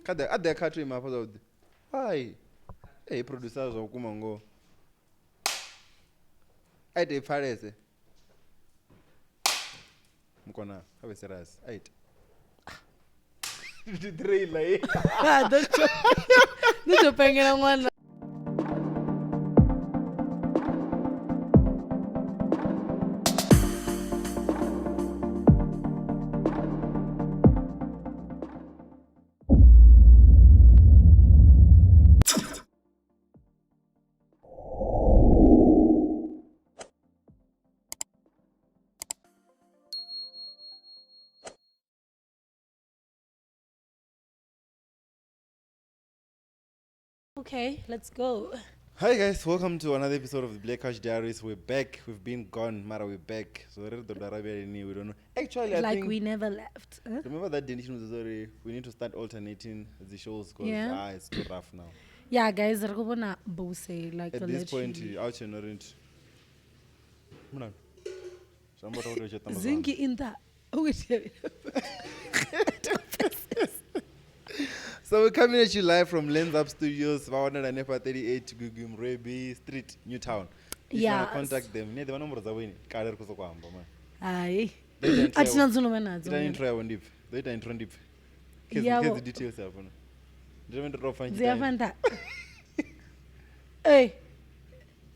Kha ḓe a ḓe kha to ima hafha zwavhuḓi. Ai. Hey producer zwa vhukuma ngoho. A ite i pfalese. Mukona kha vhe serious. A ite. Ndi trailer ye. Ah, ndo to pengela ṅwana. Okay, let's go. Hi guys, welcome to another episode of the Black Couch Diaries. We're back. We've been gone, Mara, we're back. So we don't know. Actually, I Like think we never left. Huh? remember that definition was sorry. We need to start alternating the shows because Yeah. it's too rough now. Yeah, guys, re go bona bose like At this point, literally. out here not. Muna. Zamba takuti uchatamba Zinki in the oh, So we're coming at you live from Lens Up Studios, Vawanela Nefa 38 Gugum Rebi Street, Newtown. If you wanna Yes. contact them, ne the nomboro dzavo ini kale ri khou sokou amba man. Hayi. Ndo ita A thina intro dzuno vha nadzo. Ita intro yavho ndipfe. Ndo ita intro ndipfe. Khezi Yavho. khezi details hafho. Ndi ndo tou pfa Dzi a fanta. Ei.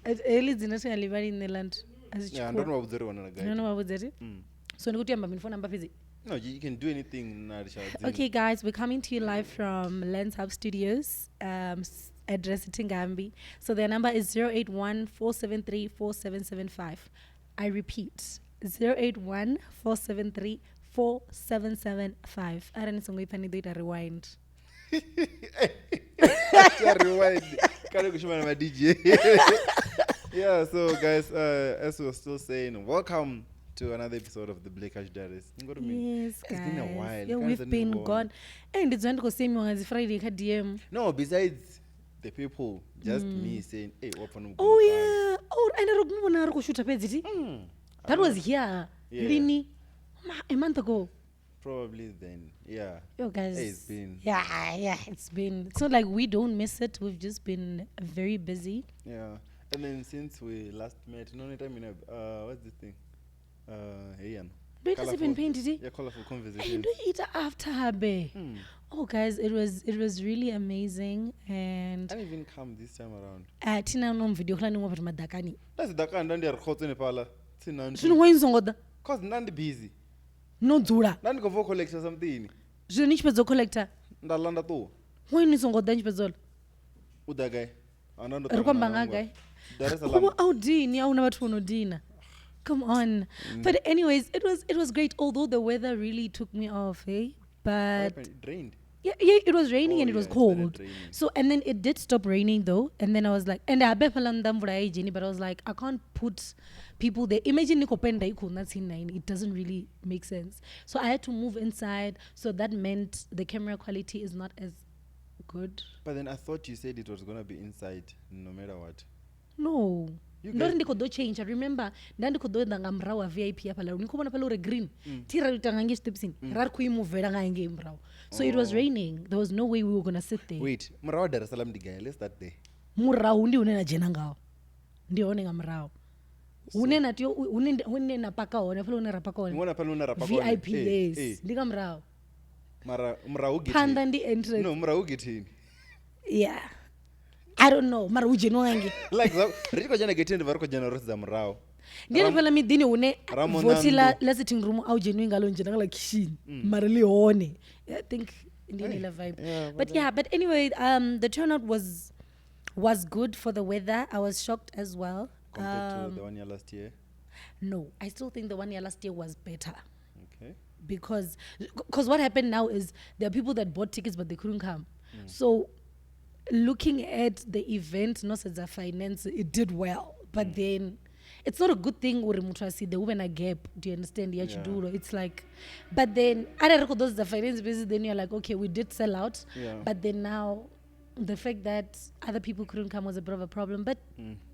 Heḽi dzina thi nga ḽi vhali nṋe land. A si Yeah, ndo tshikhuwa. no vha vhudza uri wanala gai. Ndo no vha vhudza ri. Mm. So ndi khou tea u amba mini phone number fhedzi. No, you can do anything na litsha dzina. Okay, guys, we're coming to you live from Lens Hub Studios, address Tingambi. So their number is 081 473 4775. I repeat, 081 473 4775. Arali ni songo ipfa ni ḓo ita rewind. Yeah, rewind. Kale kushuma na ma DJ. Yeah, so guys, as we were still saying, welcome to another episode of the Black Couch Diaries. Ngori mina, Yes, It's been a guys. while. Yeah, Guys, we've I been didn't go on. gone. Eh, ndi dzula ndi khou semiwa nga dzi Friday kha DM. No, besides the people, just me saying, hey, wapfa no Oh yeah. Oh, and ri muvhona ri khou shutha fhedzi ti. That was here. Yeah. Lini? A month ago. Probably then. Yeah. Yo guys. Hey, it's been. Yeah, it's been. It's not like we don't miss it. We've just been very busy. Yeah. And then since we last met, no time in what's this thing? Hey, Ian. But it has been painted. Yeah, colorful Hey, conversation. do it after habe. Oh guys, it was really amazing and I didn't even come this time around. Thina no video khala ningwa batho madakani. That's the kind of khotsene pala. Tsina Zwino wa insongo da. Cause nandi busy. No dzula. Nandi go for collect something. Zwino ni tshi fhedza u collector. Ndalanda tu. Wa ni songo da ni tshi fhedza u ḽa. U ḓa gai? Ana ndo Ri khou amba nga gai? Dar es Salaam. A u dini, a huna vhathu vho no dina. Come on. But anyways, it was great, although the weather really took me off, eh? But It rained. Yeah, yeah, it was raining Oh, and it was yeah, it started cold. raining. So and then it did stop raining though, and then I was like, and I bet but I was like, I can't put people there. Imagine niko penda iko na tsini na ini. It doesn't really make sense. So I had to move inside. So that meant the camera quality is not as good. But then I thought you said it was going to be inside no matter what. No. You Ndo ri guys ndi khou ḓo change. Remember, nda ndi khou ḓo ḓa nga murahu ha VIP hafhaḽa. Ni khou vhona fhaḽa uri green. Thi ra ita nga ngei zwiṱepisini. Ra ri khou i muvela nga ngei murahu. So it was raining. There was no way we were going to sit there. Wait, murahu ha Dar es Salaam ndi gai? Let's start there. Murahu ndi hune na dzhena ngaho. Ndi hone nga murahu. Hune na tea u, hune ndi, hune na paka hone, hafhaḽa hune ra paka hone. Ni vhona hafhaḽa hune ra paka hone? VIP, yes. Ndi nga murahu. Mara murahu getheni. Phanḓa ndi entrance. No, murahu getheni. Yeah. I don't know, mara hu dzheniwa nga ngei. Like, ri tshi khou dzhena getheni, vha ri khou dzhena ro sedza murahu. Ndi hanefhaḽa miḓini hune Ramona vothi Ndo. la sitting room a u dzheniwi ngalo, dzhena nga ḽa kitchen. Mara ḽi hone. I think ndi Hey, yeneiḽa vibe. yeah, But yeah, but anyway, the turnout was good for the weather. I was shocked as well. Compared to the one year last year? No, I still think the 1 year last year was better. Okay. Because because what happened now is there are people that bought tickets but they couldn't come. So looking at the event, not as a finance, it did well. But then it's not a good thing uri muthu a si ḓe, hu vhe na gap. Do you understand? Ya Yeah. tshidulo. It's like, but then arali ri khou ḓo sedza finance busy, then you're like, okay, we did sell out. Yeah. But then now The fact that other people couldn't come was a bit of a problem, but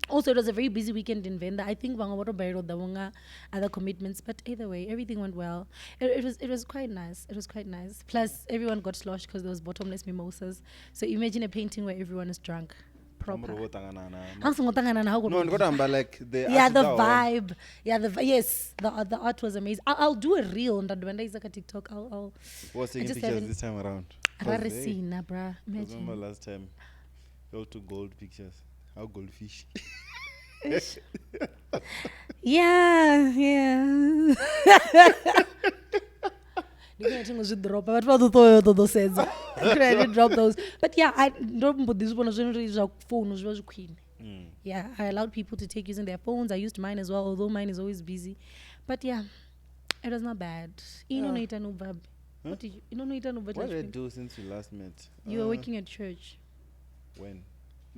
also it was a very busy weekend in Venda. I think vhaṅwe vho to balelwa u ḓa vhunga other commitments, but either way, everything went well. It was quite nice. It was quite nice. Plus, everyone got sloshed because there was bottomless mimosas. So imagine a painting where everyone is drunk. Proper. Muro vho ṱangana na Ha songo ṱangana na ha No, ndi khou tamba like the Yeah, art the dza hone. vibe. Yeah, yes, the art was amazing. I'll do a reel nda dovha nda isa kha TikTok. I'll Was I taking just pictures haven't- this time around. 'Cause, Ra re hey, sina, bruh. remember Imagine. last time you all took gold pictures. How goldfish. Yeah. Ndi khou thingo zwi dropa vhathu vha ḓo ṱoḓa ṱoḓa u sedza. I didn't drop those. But yeah, I ndo mbo ḓi zwi vhona zwone uri zwa founu zwi vha zwi khwine. Yeah, I allowed people to take using their phones. I used mine as well, although mine is always busy. But yeah, it was not bad. Ino no ita no bva. What did you? Ino no ita no bva. What did I do since we last met? You were working at church. When?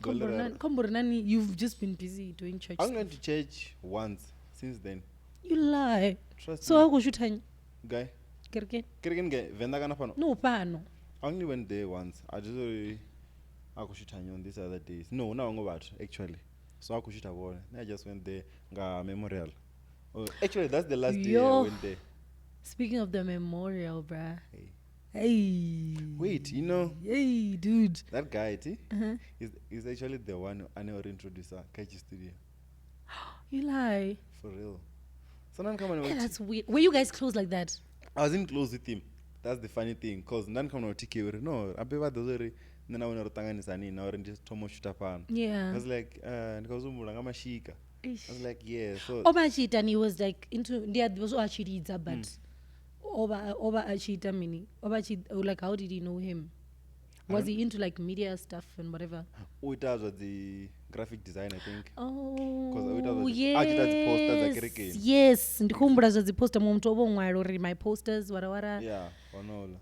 Komborinani, you've just been busy doing church I stuff. went to church once since then. You lie. Trust So me. how go shoot Guy. kerekeni? Kerekeni guy, Venda kana fano. No pano. I only went there once. I just already I could shoot on these other days. No, now I'm about actually. So I could shoot a wall. I just went there nga memorial. Oh, actually that's the last day I Yo. went there. Speaking of the memorial, bruh. Hey. Hey. Wait, you know Hey, dude. that guy T, Uh-huh. is actually the one I never introduced her Kachi Studio. You lie. For real. So now come Yeah, on. that's weird. Were you guys close like that? I was in close with him. That's the funny thing. Cause none come out TK no, abeba dozori nna wena ro tanganisa nini na uri ndi thoma u shuta fhano. Yeah. I was like, ndi khou humbula nga mashika. Eish. I was like, yeah, so O vha a tshi itani? He was like into ndi a ḓivha zwo a tshi lidza, but o vha a tshi ita mini? O vha a tshi, like, how did he know him? Was he into like media stuff and whatever? U ita zwa dzi graphic design I think. Oh, o ita zwa dzi- a tshi ita dzi poster dza yes. kerekeni. Yes, ndi khou humbula zwa dzi poster muṅwe muthu o vha o ṅwala uri my posters wara wara. Yeah, onola.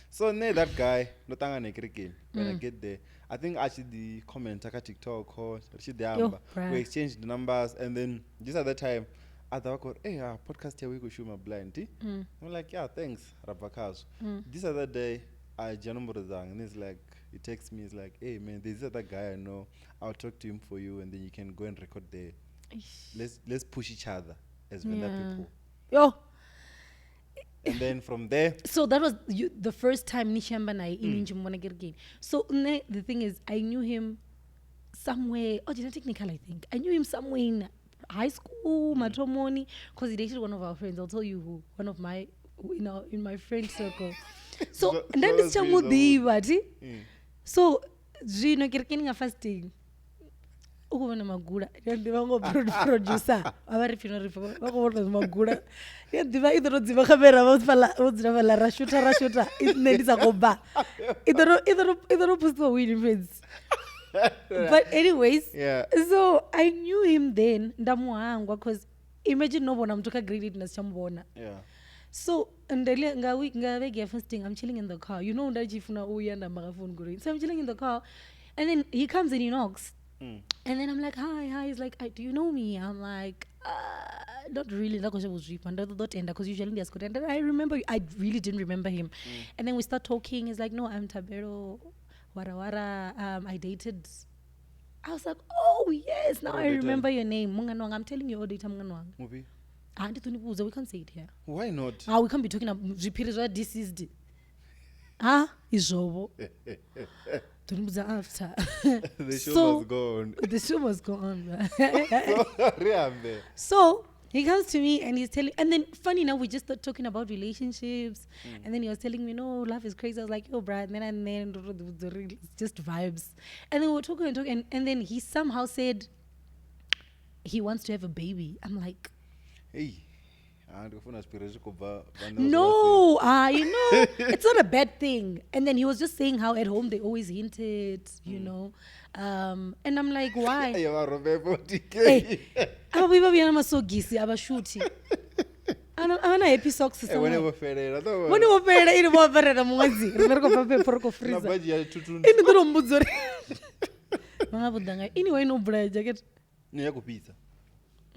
So ne that guy ndo ṱangana kerekeni. When I get there, I think a tshi ḓi commenta kha TikTok, ri tshi ḓi Yo, amba. bruh. We exchanged numbers and then just at that time a ḓa vha khou ri, hey, podcast yawe i khou shuma blind. I'm like, yeah, thanks. Ra bva khazwo. This other day I dzhia nomboro dzanga and he's like, he texts me, he's like, hey man, there's this other guy I know. I'll talk to him for you and then you can go and record there. Eish. Let's push each other as Venda Yeah. people. Yo, And then from there, so that was you, the first time ni tshi amba naye ini ntshi muvhona kerekeni. So nne, the thing is, I knew him somewhere, oh, did technical, I think. I knew him somewhere in high school, mathomoni, because he dated one of our friends. I'll tell you who, one of my, in our, in my friend circle. So nda ndi si tsha mu ḓivha thi. So zwino kerekeni nga fasting u khou vhona magula ndi a ḓivha ngo producer a vha ri pfi no ri pfi vha khou vhona magula ndi a ḓivha i ḓo to dzima khamera vho fhaḽa vho dzula fhaḽa ra shutha ra shutha i nṋe ndi sa khou bva i ḓo to postiwa wini fhedzi. But anyways, Yeah. so I knew him then nda mu hangwa cause imagine no vhona muthu kha grade 8 nda si tsha mu vhona. Yeah. So ndele nga week nga vhege ya fasting, I'm chilling in the car. You know nda tshi funa u ya nda amba nga phone goloi. So I'm chilling in the car and then he comes and he knocks. And then I'm like, hi, hi. He's like, do you know me? I'm like, not really. Nda khou shavha u zwifha. Nda ṱoḓa u tenda because usually ndi a si khou tenda. I remember you. I really didn't remember him. And then we start talking. He's like, no, I'm Thabelo Wara Wara. I dated. I was like, oh, yes. Now What I dated? remember your name. Mungani wanga. I'm telling you, data mungani wanga. Movie. Ah, ndi ḓo ni vhudza, we can't say it here. Why not? Ah, we can't be talking about zwiphiri zwa deceased. Ah, izvovo. Ḓo ni vhudza after. The show So- must go on. The show must go on. Bruh. Ri ambe. So he comes to me and he's telling, and then funny enough, we just start talking about relationships. And then he was telling me, no, love is crazy. I was like, yo, bruh. And then, it's just vibes. And then we were talking and talking. And then he somehow said he wants to have a baby. I'm like, Hey. Ah, ndi khou funa zwiphiri zwi khou bva vhane vha no, you know, it's not a bad thing. And then he was just saying how at home they always hinted, you know. And I'm like, why? Hey, vha rombe 40K. Hey, ababuyi babuya namasogisi abashuthi. Abana happy socks Eh, vhone somewhere. vho fhelela. Ḓo Vhone vho fhelela ini vho ambarela muṅwedzi riṋe ri khou bva phepho ri khou na freezer. badzhi ya thuthuni. Ini ḓo to mbudza uri vha nga vhuḓa ngayo ini wa ino bvula jacket. Ni ya khou fhisa.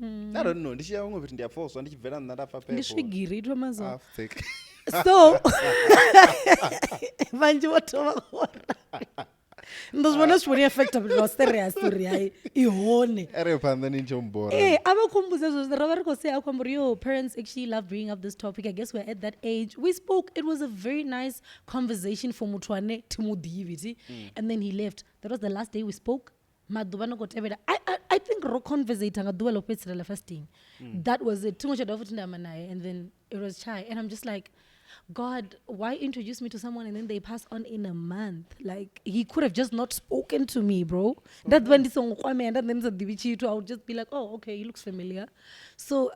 I don't know. Ndi tshi ya huṅwe fhethu ndi a foswa ndi tshi bvela nnḓa nda pfa Ndi phepho. swigiri i thoma zo. Ah, fuck. So vhanzhi vho thoma u ora. Ndo zwi vhona zwi tshi vho ni affecta lwa serious uri hai i hone. Ere phanḓa ni tsho mbora. Ee, a vha khou mmbudza zwezwo ro vha ri khou sea a khou amba uri yo parents actually love bringing up this topic. I guess we're at that age. We spoke, it was a very nice conversation for muthu ane thi mu ḓivhi thi. And then he left. That was the last day we spoke. Maḓuvha no khou tevhela I think ro conversate nga ḓuvha ḽo fhedzisela ḽa fasting. That was it. Thi ngo tsha dovha futhi nda amba naye and then it was chai and I'm just like, God, why introduce me to someone and then they pass on in a month? Like, he could have just not spoken to me, bro. Nda ḓuvha ndi songo kwamea, nda nṋe ndi sa ḓivhi tshithu, I would just be like, oh, okay, he looks familiar. So,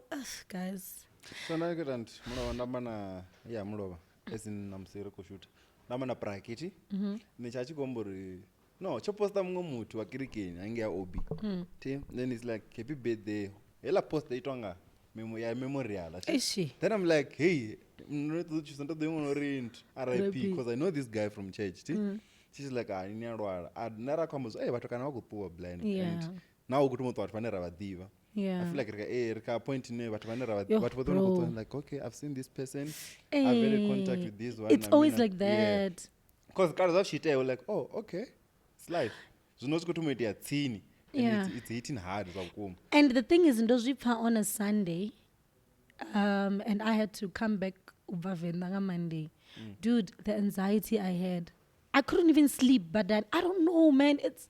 guys. So nda ita nthi mulovha nda amba na ya mulovha as in na musi ri khou shutha nda amba na prakiti nṋe tsha tshi khou amba uri no tsho posta muṅwe muthu wa kerekeni hangei ya obi thi then it's like happy birthday heiḽa post itwa nga memo ya memorial athi. Eishi. Then I'm like, hey, ndo ṱoḓa u thusa, ndo ḓo iṅwe uri nthu RIP RIP. because I know this guy from church thi. She's like, ah, ni a lwala. A nṋe ra khou amba zwo, hey, vhathu kana vha khou ṱuwa blind. Yeah. And now u khou thoma u ṱuwa vhathu vhane ra vha ḓivha. Yeah. I feel like ri kha point ine vhathu vhane ra vha Yo, vhathu vhoṱhe vho no khou bro. ṱuwa, like, okay, I've seen this person. I've had a contact with this one. It's I always mean, like yeah. that. Because kale zwa tshi itea, we're like, oh, okay, it's life. Zwino zwi khou thoma u itea tsini. And Yeah. it's hitting hard zwa vhukuma. And the thing is, ndo zwi pfa on a Sunday, and I had to come back u bva Venḓa nga Monday. Dude, the anxiety I had. I couldn't even sleep, but then I don't know, man. It's,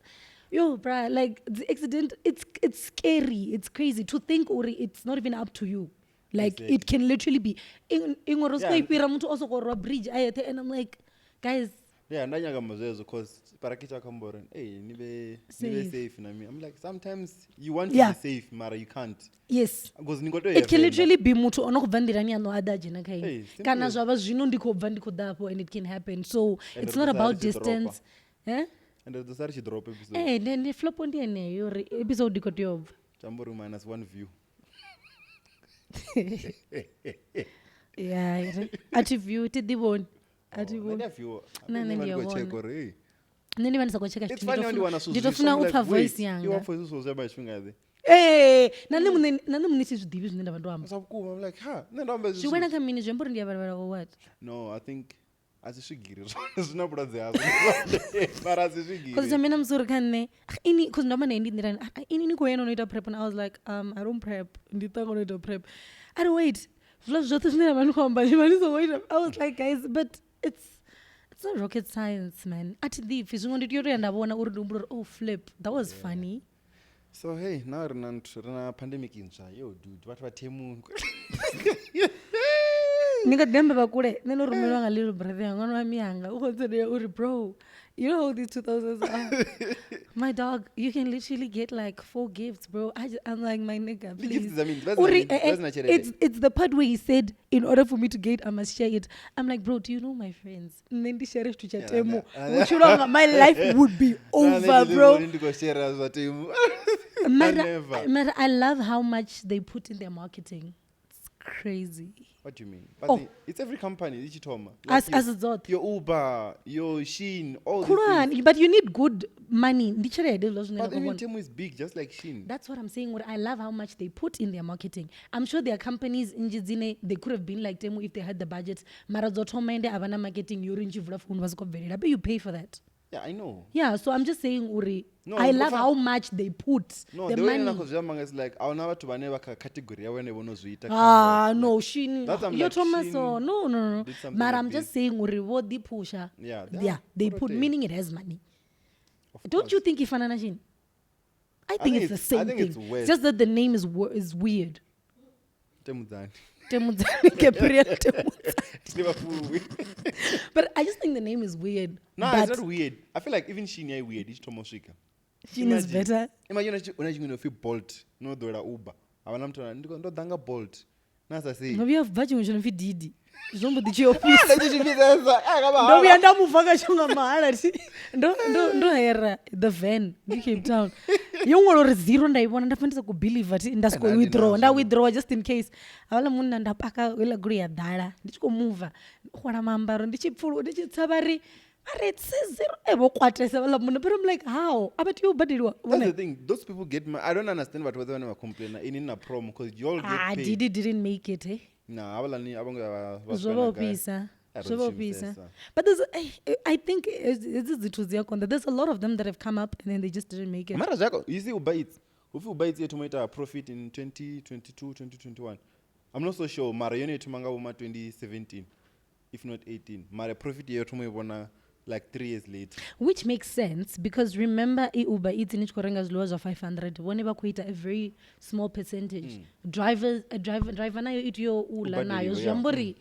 yo, bruh, like the accident, it's scary. It's crazy to think uri it's not even up to you. Like, Exactly. it can literally be. Iṅwe ro Yeah. sokou i fhira muthu o sokou rwa bridge a yeṱhe, and I'm like, guys, Yeah, nda nyaga zwezwo cause parakita khou uri hey, ni be Safe. safe na mi. I'm like, sometimes you want to Yeah. be safe, mara you can't. yes. Because ni khou tea u It ya can Venḓa. literally be muthu o no khou bva nḓilani yaṋu a ḓa a dzhena kha Hey, ini simple kana as- zwa vha zwino ndi khou bva ndi khou ḓa afho and it can happen. So And it's ri not ḓo sala about ri tshi ḓoropa. distance. Eh? And ri ḓo sala ri tshi drop episode. Eh, ndi flop ndi yeneyo uri episode i khou tea u bva. Zwi amba uri minus one view. Yeah, a thi view, thi ḓivhoni. A thi Oh, nṋe vhoni. ndi a viewa. Nṋe Nṋe ndi ndi a khou check vhona. uri, hey. Nṋe ndi vha ndi sa khou tsheka It's tshithu, funny ndi wana zwithu ndi to zwiswa, funa I'm u like, pfa wait, voice iwe yanga. wa pfa zwithu zwa tshifhinga ḓe? Ee, na nṋe muṋe na nṋe muṋe thi zwi ḓivhi zwine nda vha ndo amba. Zwa vhukuma, I'm like, ha, nṋe ndo amba hezwi Zwi wela zwithu. kha mini zwi amba uri ndi a vhalavhala or what? No, I think a si swigiri zwone zwi na vhulwadze hazwo. Mara a si swigiri. Cause mina musi uri kha nṋe ah, ini cause ndo amba naye ndi nḓilani ah, ah, ini ni khou ya no ita prep and I was like I don't prep ndi ṱanga no ita prep. A ri wait zwiḽa zwoṱhe zwine na vha ni khou amba ni vha ni songo ita. I was like guys but it's not rocket science man. A thi ḓipfi zwiṅwe ndi tea u to ya nda vhona uri ndi humbula uri oh flip that was funny. So hey, now ri na nthu ri na pandemic ntswa. Yo dude, vhathu vha Temu. Ni nga ḓi amba vha kule nṋe ndo rumelwa nga little brother yanga ṅwana wa miyanga u khou ntsendela uri bro you know how these 2000s are. My dog, you can literally get like 4 gifts, bro. I'm like, my nigga, Ndi gifts please. dza mini? Dzi vha dzi na Uri, mini? Dzi vha dzi na tshelede? it's the part where he said, in order for me to get, I must share it. I'm like, bro, do you know my friends? Nṋe ndi share tshithu tsha Yeah, Temu. na- Vhutshilo hanga, my life would be Na nṋe over, ndi bro. ḓi ndi khou share zwa Temu. Mara, Never. mara, I love how much they put in their marketing. It's crazy. What do you mean? But Oh. it's every company i tshi thoma. As dzothe. Your Uber, your Shein, all these things. Khulwane, but you need good money. Ndi tshelede hezwiḽa zwine But nda khou even vhona. Temu is big, just like Shein. That's what I'm saying. What I love how much they put in their marketing. I'm sure there are companies in dzine they could have been like Temu if they had the budget. Mara dzo thoma ende a vha na marketing yo ri ntshi vula phone vha soko bvelela. But you pay for that. Yeah, I know. Yeah, so I'm just saying uri No, I ndo love pfa- how much they put No, the the way nda money. khou zwi amba nga is like ahuna vhathu vhane vha kha category ya vhone vho no zwi ita. Ah, no, Shein. That's I'm Yo like, thoma Shein so. No, no, no. did something Mara like I'm just this. saying uri vho ḓi pusha. Yeah, they Yeah, are. they What put a day. meaning it has money. Of Don't course. you think ifana na Shein? I think think it's the I same think thing. it's worse. Just that the name is weird. Temudzani. Temudzani, Gabriel Temudzani. Liverpool. But I just think the name is weird. No, but it's not weird. I feel like even Shein is weird. Ichi thoma u swika. Shein is Imagine. better. Imagine una tshiṅwe no pfi Bolt, no ḓowela Uber. Havha na muthu ane, ndo ḓa nga Bolt. Na sa sei. Ndo vhuya bva tshiṅwe tsho no pfi Didi. Zwo mbo ḓi tshi ofhisa. Nda tshi tshi pfesesa, ah, nga Ndo mahala. vhuya nda mu vaka tsho nga mahala thi. Ndo hera the van ndi Cape Town. Yo ṅwala uri zero nda i vhona nda pfa ndi sa khou believe thi nda sokou Nda ndi withdraw. nazwo. Nda withdraw just in case. Havhaḽa munna nda paka heiḽa goloi ya ḓala ndi tshi khou mova hwala maambaro ndi tshi pfulu ndi tshi tsa vha ri tse zero e vho kwatesa vhaḽa munna but I'm like how a vha tea u badeliwa That's the vhone. thing. Those people get I don't understand vhathu vhoṱhe vhane vha complaina ini na promo because you all get Ah, paid. Didi didn't make it eh. Nah, havhaḽani a vho ngo ya vha Zwo swika vha na gai. ofhisa. A ro Zwo dzi vha fhisa. shumisesa. But there's, I think hedzi zwithu dzi a konḓa. There's a lot of them that have come up and then they just didn't make it. Mara zvako, you see Uber Eats. Upfi Uber Eats yo thoma u ita profit in 2022, 2021. I'm not so sure, mara yone yo thoma nga vhoma 2017, if not 18. Mara profit yo thoma u i vhona like 3 years later. Which makes sense because remember i Uber Eats ni tshi khou renga zwiḽiwa zwa 500 vhone vha khou ita a very small percentage. Drivers, driver nayo i tea u ḽa Mm. U nayo badeliwa, zwi yeah. amba uri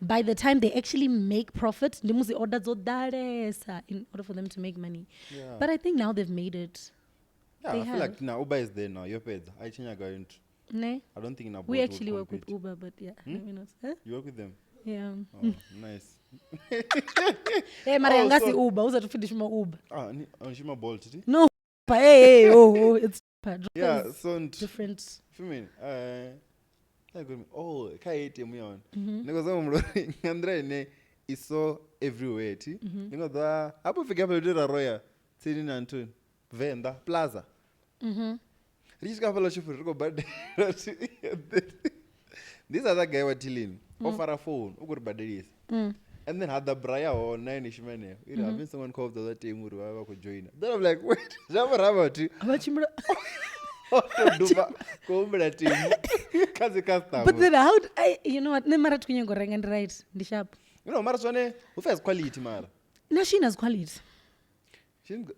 by the time they actually make profit ndi musi order dzo ḓalesa in order for them to make money. Yeah. But I think now they've made it. Yeah, They I feel have. like now Uber is there now. Yo fhedza. A i tsha nyaga nthu. Ne? I don't think now We Bolt will actually work with compete. Uber, but yeah, maybe not. Huh? You work with them? Yeah. Oh, nice. Hey, mara Oh, yanga si so- Uber, uzathu pfi ndi shuma Uber. Ah, ni shuma Bolt, ti? No, but hey, hey, oh, it's Yeah, so nthu. different. Fimi, oh, kha ATM yone. Ndi khou zama u humbula uri nga nḓila ine i so everywhere thi. Ndi khou ḓa hafho fika hafha ri ra roya tsini na nthuni Venḓa Plaza. Ri tshi swika hafhaḽa shophoni ri khou badela. This other guy wa tilini o fara phone u khou ri badelisa. And then ha ḓa bra ya hone na ine shuma henefho. I ri having someone called the other team uri vha vha khou joina. Then I'm like, wait, zwa vho ramba thi Vha tshimbila. o tou duba khou humbela team kha dzi customer. But then how I, you know what? Nṋe mara thi khou nyaga u renga ndi right, ndi sharp. You know, mara zwone hu pfi a si quality mara. Na Shein has quality.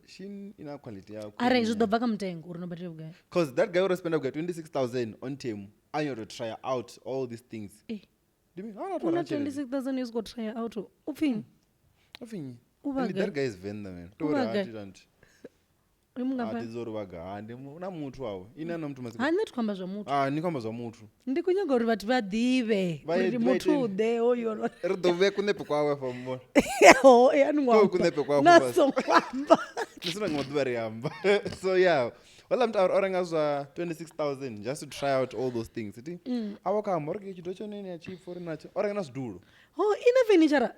Shein ina quality ya Arali zwi ḓo bva kha mutengo uri no badela vhugai. Cause that guy would spend up 26,000 on Temu. I need to try out all these things. Eh. Do you mean? How not Una 26,000 yo sokou try out. U pfi nnyi? U vha And that gai? guy is vendor man. U vha gai? Ndi mungafhani? Ati zori vhaga. Ah, ndi na muthu wawe. Ina na muthu masiko. Ha nṋe thi khou amba zwa muthu. Ah, ni khou amba zwa muthu. Ndi khou nyaga uri vhathu vha ḓivhe Vha ye- uri vha muthu iteni? ḓe hoyo. Ri ḓo vhea kunepe kwawe afha mbona. Ho, eh, a ni ngo Ko amba. kunepe kwawe Na fhasi. songo amba. Ndi sina nga maḓuvha ri amba. So yeah. Wala muthu o renga zwa 26,000 just to try out all those things. Iti. Awo ka amba uri tshidó tshone ni a tshi pfa uri natsho. O renga na zwidulo. Ho, ina furniture.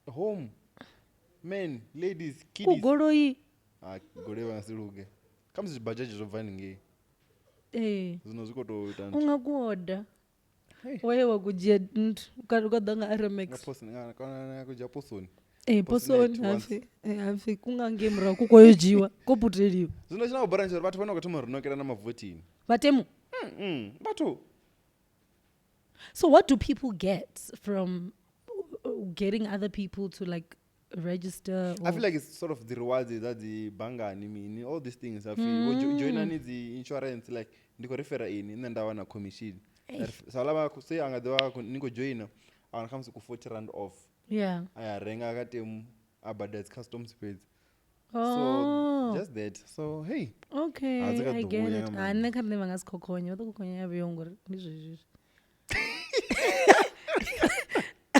Home. Men, ladies, kiddies. Kugoloi. Ah, goloi vha nga si luge. Khamusi zwibadzhadzhi zwo bva haningei. Eh. Zwino zwi khou tou ita U nga ku oda. Hey. Waye wa ku dzhia nthu u ka ḓa nga nga RMX. post nga kana ku dzhia posoni. Eh, Postnet posoni once. hapfi hapfi ku nga ngei murahu ku khou yo dzhiwa ko puteliwa. Zwino tshina u bora ndi tsha uri vhathu vhane vha khou thoma u ri nokela na mavotini. Vhatemu. Vhathu So what do people get from getting other people to like register? I feel like it's sort of the rewards dza dzi banngani mini all these things. I feel wo joinani dzi insurance like ndi khou refera ini nṋe nda wana commission. Sa ḽa vha se a nga ḓi vha ni khou joina a wana khamusi ku 40 rand off. Yeah. A ya renga kha temu a badela dzi customs fhedzi. Oh. So just that. So hey, Okay, Ha, dzi kha I ḓi get vhuya it. nga Ha maanḓa. nṋe kha nṋe vha nga si khokhonya, vha ḓo khokhonya ya vhuyo ngori ndi zwezwi.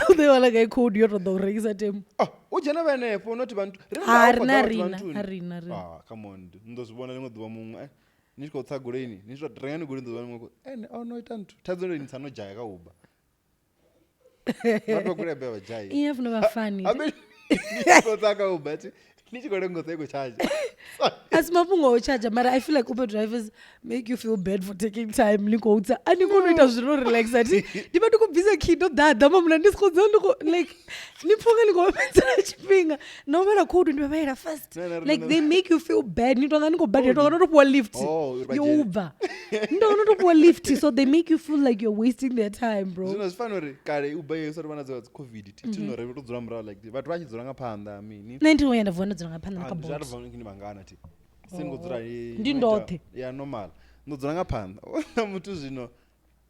U ḓo i wana gai code yo to ḓa u rengisa temu. Oh, u dzhena vha henefho not vhantu. Ri Ha, vha rina khou ḓa vhathu rina, vha nthuni. ha rina, rina. Ah, come on. Ni ḓo zwi vhona ḽiṅwe ḓuvha muṅwe. Ni tshi khou tsa goloini, ni tshi tou rengani goloi ni ḓo vhona muṅwe ene o no ita nthu. Thaidzo ndi ni tsa no dzhaya kha Uber. Vhathu vha goloi ya vha dzhaya. Iya funa vha funny. Habe ni tshi khou tsa kha Uber thi ni tshi khou lenga u tsa i khou charge. A si mafhungo a u charger mara I feel like Uber drivers make you feel bad for taking time ni khou tsa. A ni koni u ita zwino relaxa thi. Ndi vha ndi khou bvisa key ndo ḓaḓa mamuna ndi si khou dzula ndi khou like ni pfha unga ni khou fhedzela tshifhinga. Na u vhala code ndi vha vhalela fast. No, no, no, Like no. they make you feel bad. Ni tonga ni khou badela tonga no to fhiwa lift. Oh, uri vha Yo dzhene. Uber. Ni tonga no to fhiwa lift so they make you feel like you're wasting their time, bro. Zwino zwi fana uri kale Uber yo sort of vha na dzi COVID thi thi no ri to dzula murahu like vhathu vha tshi dzula nga phanḓa mini. Nṋe ndi vhuya nda vuwa ndo dzula nga phanḓa na Ah, kha ndi zwa Bolt. ri bva ndi vhangana thi. Si ni khou dzula Ndi ndoṱhe. Ya normal. Ndo dzula nga phanḓa. Na muthu zwino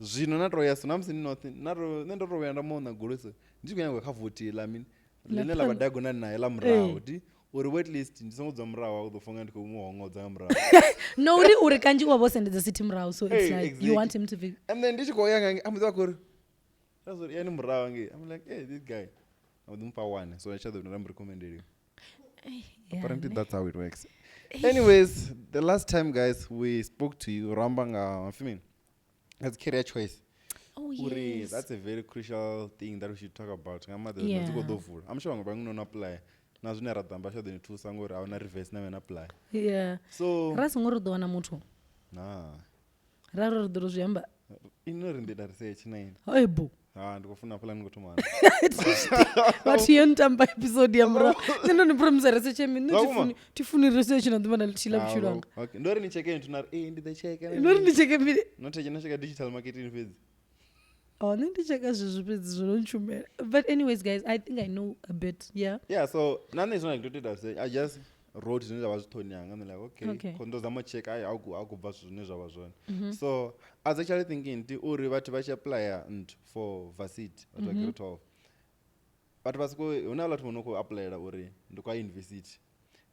zwino na to ya so na musi ni noṱhe na to nṋe ndo to vhuya nda mona goloi so ndi tshi khou nyanga kha vothi ḽa mini La ḽine ḽa vha phanḓa. diagonal naye ḽa murahu ti uri at least ndi songo dzula murahu a u ḓo funga ndi khou mu hongodza nga murahu. No uri uri kanzhi u wa vha o sendedza sithi murahu so it's Hey, like exactly. you want him to be And then ndi tshi khou ya nga a mbo ḓi vha khou ri that's yani murahu ngei. I'm like, hey, this guy. A mbo ḓi mufha one so tsha ḓo nda mu recommendeliwa. Yeah, Apparently ne. that's how it works. Anyways, the last time guys we spoke to you ramba nga mfimini. That's career choice. Oh Uri yes. that's a very crucial thing that we should talk about. Nga maḓi zwino dzi khou Yeah. ḓo vula. I'm sure vhaṅwe vha no apply. Na zwine ra ḓo amba tsha ḓo ni thusa ngori a huna reverse na wena apply. Yeah. So Ra songo ri ḓo wana muthu. nah. Ra ri ri ḓo ri zwi amba. Ino ri ndi ita research na ini. Ebo. Ha, ndi khou funa hafhaḽa ni khou thoma. Vhathu yo ntamba episode ya murahu. Nṋe ndo ni promise research ya mini? Zwa Nṋe vhukuma? thi funi research na ḓuvha na ḽithihi ḽa vhutshilo hanga. Okay. Ndo ri ni tsheke nthu na ri ee ndi ḓo tsheka. Ndo ri ndi tsheke mini? No tsheke no tsheka digital marketing fhedzi. Oh, nṋe ndi tsheka zwezwo fhedzi zwo no ntshumela. But anyways guys, I think I know a bit. Yeah. Yeah, so na nṋe zwine ndo ita research, I just wrote zwine zwa vha zwi ṱhoni yanga. I'm like, okay, Okay. Kho ndo zama u tsheka ai a ku bva zwithu zwine zwa vha zwone. So I was actually thinking ndi uri vhathu vha tshi applya nthu for varsity, vhathu vha grade 12. Vhathu vha soko hu na vhathu vho no khou applyela uri ndi kwa university.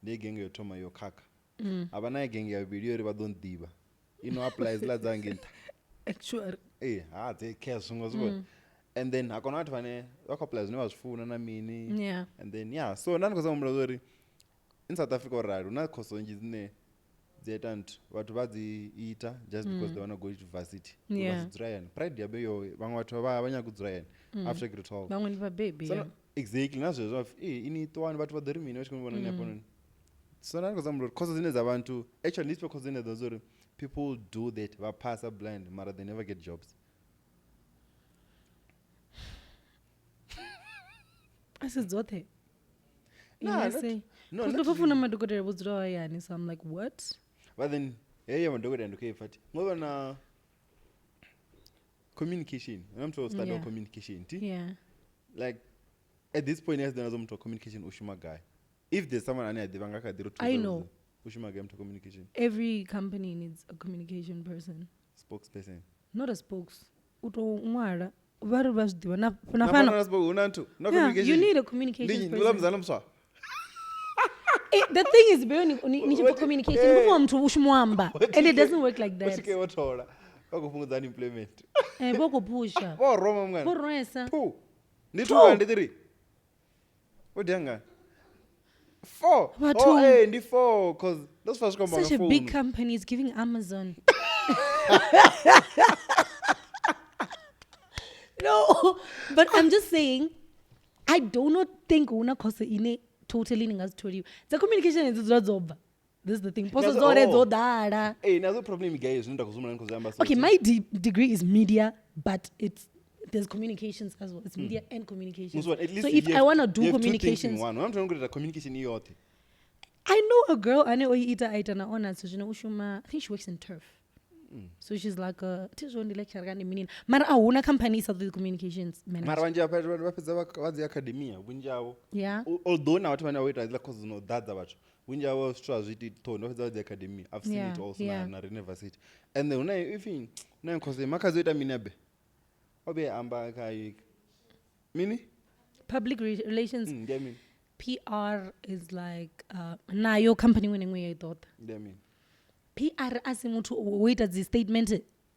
Ndi genge yo thoma yo khakha. Havha na genge ya vhuvhili yo uri vha ḓo nḓivha. Ino apply dziḽa dza ngei nṱha. Actually. Ee, ha dzi care zwiṅwe zwi. And then ha kona vhathu vhane vha khou apply zwine vha zwi funa na mini. Yeah. And then yeah, so nda ndi khou zama humbula uri in South Africa o rali hu na khoso nnzhi dzine dzi ita nthu vhathu vha dzi ita just because they wanna go to varsity. Uri vha Yeah. si dzule hayani. Pride ya yo vhaṅwe vhathu vha nyaga u dzula hayani after grade 12. Vhaṅwe ndi vhabebi. So Yeah. no, exactly na zwezwo ee ini ṱuwani vhathu vha ḓo ri mini vha tshi khou vhona ni hafhanoni. So nda ndi khou zama uri khoso dzine dza vhantu actually ndi dzifhio khoso dzine dza uri people do that vha phasa blind mara they never get jobs. A si dzoṱhe. No, In not- SA. no, Because not ndo pfa funa madokotela vho dzulaho hayani, so I'm like, what? But then heyo ya madokotela ndi khou i pfa thi ngo vha na communication. Huna muthu o study Yeah. communication thi. Yeah. Like at this point yes there muthu wa communication u shuma gai. If there's someone ane a ḓivha nga kha ḓi ri thusa I know. u shuma gai muthu wa communication Every company needs a communication person. spokesperson. Not a spokes. U to ṅwala vha ri vha zwi ḓivha na na Na fhano. fhano na spoke huna nthu na Yeah, you communication. need a communication Ndi ula person. muzana muswa. The thing is, babe, ni tshi pfa What- communication, eh. ndi pfa muthu u shuma u amba, and it doesn't work like U that. swike wo thola vha khou fhungudza unemployment. Eh, vho khou pusha. Vho roma mngana. Vho rwesa. Two. Ndi Two. two kana ndi three? Wo dia ngani? Four. Vhathu. Oh, eh, ndi four cause ndo zwi pfa zwi khou amba nga Such a big phone. company is giving Amazon. No, but I'm just saying, I do not think huna khoso ine totally ni nga zwi tholiwa. Dza communication hedzi dzula dzo bva. This is the thing. Poso Nazo- dzone oh. dzo ḓala. Eh, nazo problem guys zwine nda khou zwi ndi khou zwi amba so. Okay, my degree is media, but it's there's communications as well. It's media and communications. Musi wa- at least So if you I have- want to do you have two things in communications, one. Huna muthu ano khou ita communication i yoṱhe. I know a girl ane o ita a ita na honors zwino u shuma, I think she works in turf. So she's like a thi zwo ndi lecturer kana ndi mini. Mara a huna company i sa ṱoḓi communications Mara manager. vhanzhi vha fhedza vha dzi academia vhunzhi havho. Yeah. Although na vhathu vhane vha ita hedziḽa course dzino ḓadza vhathu vhunzhi havho zwithu a zwi iti ṱhoni vha fhedza vha dzi academia. I've seen Yeah, it also yeah. na university. And then huna if huna course Makhadzi o ita mini abe? O vhuya a amba kha mini? Public relations Ndi ya mini? PR is like nayo company iṅwe na iṅwe ya i ṱoḓa. Ndi ya mini? PR a si muthu wo ita dzi statement.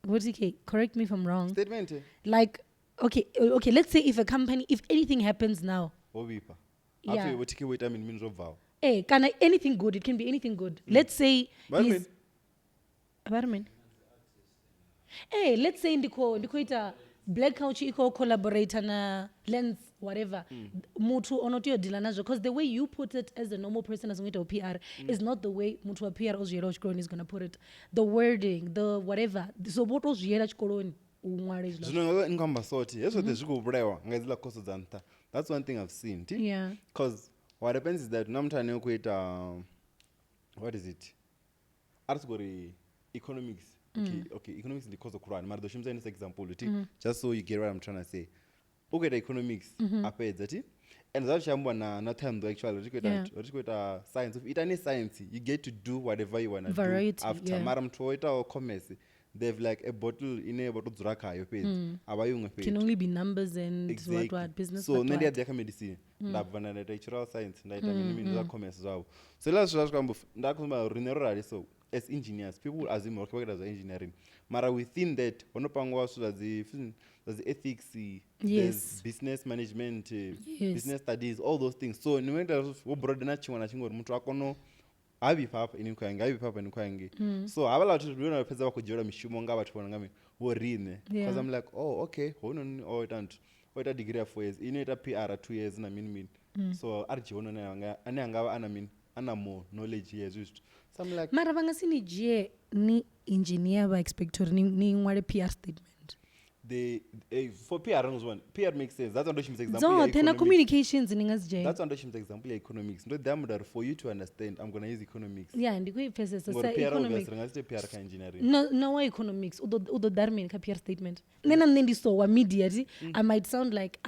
What okay, correct me if I'm wrong. Statement Like okay, okay, let's say if a company, if anything happens now, ho vhifha. Yeah. Hapfi vho TK vho ita mini mini zwo bvaho. eh, kana anything good, it can be anything good. Let's say Vha ri he's mini? Vha ri mini? Eh, let's say ndi khou ita Black Couch i khou collaborate na Lens whatever. Muthu ono tea u deala nazwo because the way you put it as a normal person as ita PR is not the way muthu wa PR o zwi yelaho tshikoloni is gonna put it. The wording, the whatever. So vho to zwi yela tshikoloni u ṅwala hezwiḽa. Zwino nga ndi khou amba soti hezwi zwoṱhe zwi khou vhulaiwa nga hedziḽa course dza nṱha. That's one thing I've seen. Thi? Yeah. Because what happens is that huna muthu ane u khou ita what is it? A ri soko ri economics. Okay, okay, economics ndi course khulwane mara ḓo shumisa ine sa example thi just so you get what I'm trying to say. U khou ita economics a fhedza thi and zwa zwi tshi ambiwa na Thohoyandou actually ri tshi khou ita Yeah. ri tshi khou ita science. If ita ni science you get to do whatever you wanna do Variety, after. yeah. Mara muthu o itaho commerce they've like a bottle ine vha to dzula khayo fhedzi a vha iṅwe Can fhethu. only be numbers and Exactly. what business So what, nṋe ndi a what. ḓiya kha medicine nda bva nda ita natural science nda ita mini mini zwa commerce zwavho. So hezwiḽa zwithu zwa swika nda khou amba riṋe ro rali so as engineers people assume uri vha khou ita zwa engineering mara within that ho no pangiwa zwithu zwa dzi zwa dzi ethics, there's Yes. business management, Yes. business studies, all those things. So ni ita wo broaden tshiṅwe na tshiṅwe uri muthu a kone ha vhifha hafha ini khou ya ngei, ha vhifha hafha ini khou ya ngei. So havhaḽa vhathu ndi vhone vha fhedza vha khou dzhielwa mishumo nga vhathu vho no nga mini vho riṋe. Yeah. Because I'm like, oh okay, hounoni o ita nthu o ita degree ya 4 years, ine ita PR 2 years na mini mini. So a ri dzhie hounoni ane anga vha ana mini ana more knowledge ya hezwi zwithu. So I'm like, Mara vha nga si ni dzhie ni engineer vha expect uri ni ṅwale PR statement. The for PR ngizwana PR makes sense. That's why ndo example ya Dzoṱhe na economics. Communications ni nga dzi dzhena. That's why ndo shumisa example ya economics. Ndo ḓi amba uri for you to understand, I'm gonna use economics. Ya, ndi khou i pfesesa. Ngori Sa PR economics. obviously ri nga si ite PR kha engineering. Na wa economics u ḓo ḓa ri mini kha PR statement? Nṋe na nṋe ndi so wa media ti. I might sound like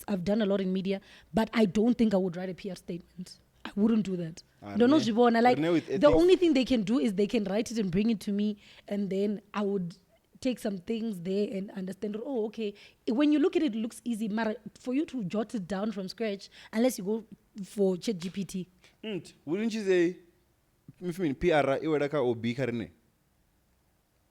I've done a lot in media, but I don't think I would write a PR statement. I wouldn't do that. Ah, Ndo no rine- zwi vhona, like, rine with the ethics- only thing they can do is they can write it and bring it to me, and then I would take some things there and understand, oh, okay, when you look at it, it looks easy. Mara, for you to jot it down from scratch, unless you go for Chat GPT. Wouldn't you say mfimini PR i wela kha OB kha rine?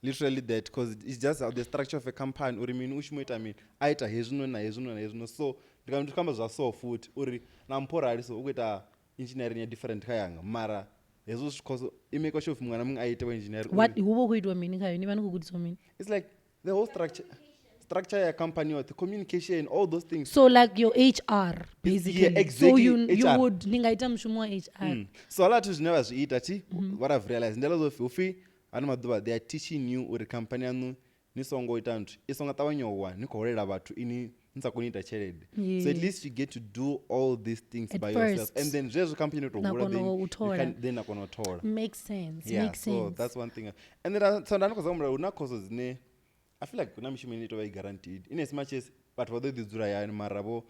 Literally that, because it's just how the structure of a company, uri mini u shuma u ita mini, a ita hezwino na hezwino na hezwino. So ndi nga ndi khou amba zwa so futhi uri na mpho rali so u khou ita engineering ya different kha yanga, mara hezwo zwi cause i make sure muṅwe na muṅwe a ite wa engineering What, hu vha hu khou itiwa mini khayo? Ni vha ni khou gudisiwa mini? It's like the whole structure ya company yoṱhe, communication, all those things. So like your HR, basically. Yeah, exactly, So you HR. would, ni nga ita mushumo wa HR. So hala zwithu zwine vha zwi ita thi, what I've realized ndi ḽa zwo upfi ano maḓuvha they are teaching you uri company yanu ni songo ita nthu i songo ṱavhanya u wa ni khou holela vhathu ini ni sa koni u ita tshelede. So at least you get to do all these things At by yourself, first. and then zwezwo company yo tou Na hula, kona then u you thola. Then na kona u thola. Makes sense. Yeah, Makes so sense. that's one thing. And then so nda ndi khou zama hu na course dzine I feel like hu na mishumo ine i tou vha i guaranteed, in as much as vhathu vha ḓo ḓi dzula hayani, mara vho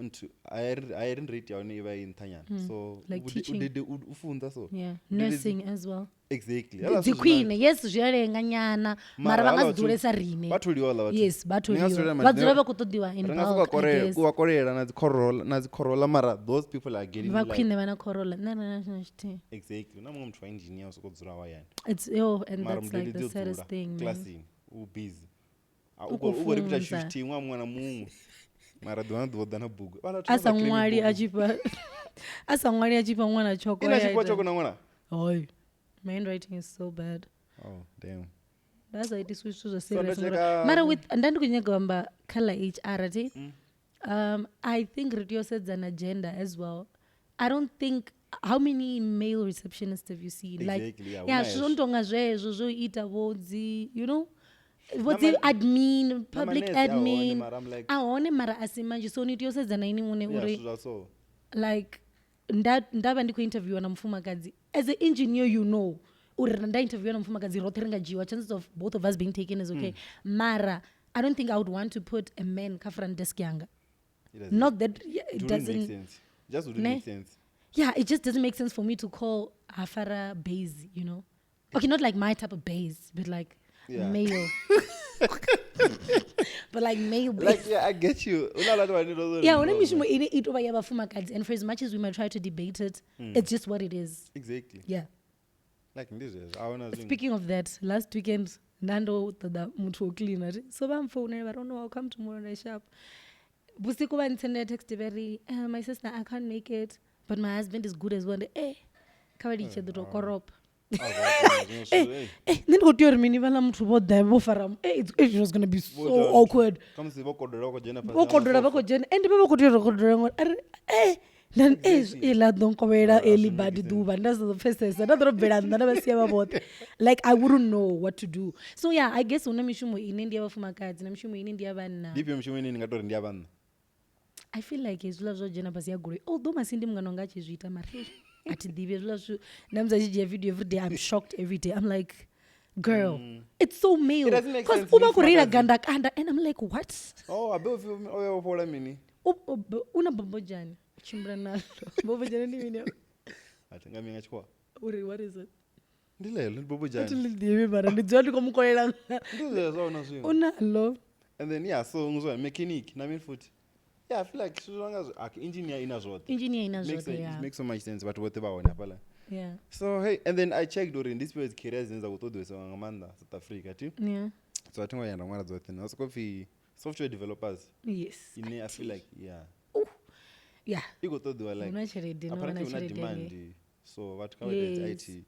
nthu hiring rate ya hone i vha i nṱha nyana, so Like teaching. U funza so Yeah. Udede- Nursing as well. Exactly. Hezwiḽa Dzi zwithu zwina- khwine, yes, zwi a lenga nyana, mara vha haḽa nga si vhathu- dzulesa riṋe. Vha tholiwa haḽa vhathu. Yes, vha Ni nga si tholiwa. dzule Vha dzula ma- vha khou ṱoḓiwa in ri nga bulk, sokou I guess. wa kolela na dzi Corolla, na dzi Corolla, mara those people are getting Vha like, khwine vha na Corolla. Nṋe na na tshithihi. Exactly. Hu na muṅwe muthu wa engineer u sokou dzula hayani. It's yo, and Mara that's like mudededzi the o saddest dzula thing, man. kilasini u busy. A, U u khou khou u khou repeater tshithu funza. tshithihi ṅwaha muṅwe na muṅwe, mara ḓuvha na ḓuvha u ḓa na bugu. Vhaḽa vhathu A vha sa claim ṅwali bugu. a tshi fha, a sa ṅwali a tshi fha ṅwana tshoko. Ina ya tshifhiwa ita. tshoko na ṅwana. Hoi. My handwriting is so bad. Oh damn. Nda sa itiswi zwithu zwa So ndo serious ngori- tsheka- Mara with nda ndi khou nyaga u amba kha ḽa HR thi. I think ri tea u sedza na gender as well. I don't think, how many male receptionists have you seen? Like, Exactly, yeah, yeah, huna zwithu zwo hezwo. no tonga zwezwo zwo ita vho dzi, you know, vho dzi Na admin, public manese a hone, admin. mara I'm like- A hone mara a si manzhi, so ni tea u sedza na ini muṋe Yeah, uri zwithu zwa so. like nda vha ndi khou interviewa na mufumakadzi as an engineer, you know uri nda interviewa na mufumakadzi roṱhe ri nga dzhiwa, chances of both of us being taken is okay. Mara I don't think I would want to put a man kha front desk yanga. It doesn't- Not that, yeah, it it wouldn't make doesn't sense. Just wouldn't Ne? make sense. Yeah, it just doesn't make sense for me to call hafara base, you know. Okay, not like my type of base, but like male, but like male base. Like, yeah, I get you. Hu na vhathu vhane ndo- Yeah, hune mishumo ine i tovha ya vhafumakadzi, and for as much as we might try to debate it, it's just what it is. Exactly. Yeah. Like ndi zwezwo a huna zwiṅwe. Speaking of that, last weekend nando ṱoḓa muthu wo cleaner ri, so vha mfounela vha ri, "Oh, no, I'll come tomorrow." Nda sharp vhusiku vha ntsendela text vha ri, "My sister, I can't make it, but my husband is good as well." Ndi, kha vha litshe ḓo tou koropa. A huna zwiṅwe zwithu, hey. Nṋe ndi khou tea uri mini vhaḽa muthu vho ḓa vho fara it was gonna be so Vho ḓa- awkward. Khamusi vho kodola vha khou dzhena fhasi Vho ha kodola vha masofa. khou dzhena and vha vha khou tea uri kodola ngori ari nda ḽa ḓo nkovhela Ah, early zwi badi make ḓuvha nda sa ḓo pfesesa nda ḓo tou bvela nnḓa nda vha sia vha vhoṱhe, like I wouldn't know what to do. So yeah, I guess hu na mishumo ine ndi ya vhafumakadzi na mishumo ine ndi ya vhanna. Ndi ifhio mishumo ine ni nga tori ndi ya vhanna? I feel like hezwiḽa zwo dzhena fhasi ya goloi, although Masindi mungana wanga a tshi zwi ita, mara hey, a thi ḓivhi hezwiḽa zwithu na musi a tshi dzhia video every day, I'm shocked every day. I'm like, girl, it's so male. It doesn't make because sense, u vha khou reila mufumakadzi. gandakanda and I'm like, what? Oh, abe upfi o ya vhofholola mini? U na bombojani u tshimbila nalo. Bombojani ndi mini? A thi nga mini nga tshikhuwa. Uri what is it? Ndi ḽeḽo ndi A thi bobojani. ḽi ḓivhi mara ndi dzula ndi khou mu kolela. Ndi zwezwo a huna zwiṅwe. U nalo. And then yeah, so ngizwa mechanic na mini futhi. Yeah, I feel like zwithu zwa nga zwi okay, engineer ina zwoṱhe. Engineer ina Makes zwoṱhe, sense, yeah. it makes so much sense vhathu vhoṱhe vha hone hafhaḽa. Yeah. So hey, and then I checked uri ndi dzifhio dzi careers dzine dza khou ṱoḓiwesa nga maanḓa South Africa ti. Yeah. So a thi ngo ya nda ṅwala dzoṱhe. Nda sokou pfi software developers Yes. ine I feel like, yeah, Yeah. i khou ṱoḓiwa like Huna tshelede, no vha na apparently huna tshelede demand, ngei. so vhathu kha vha ite dzi Yes. IT.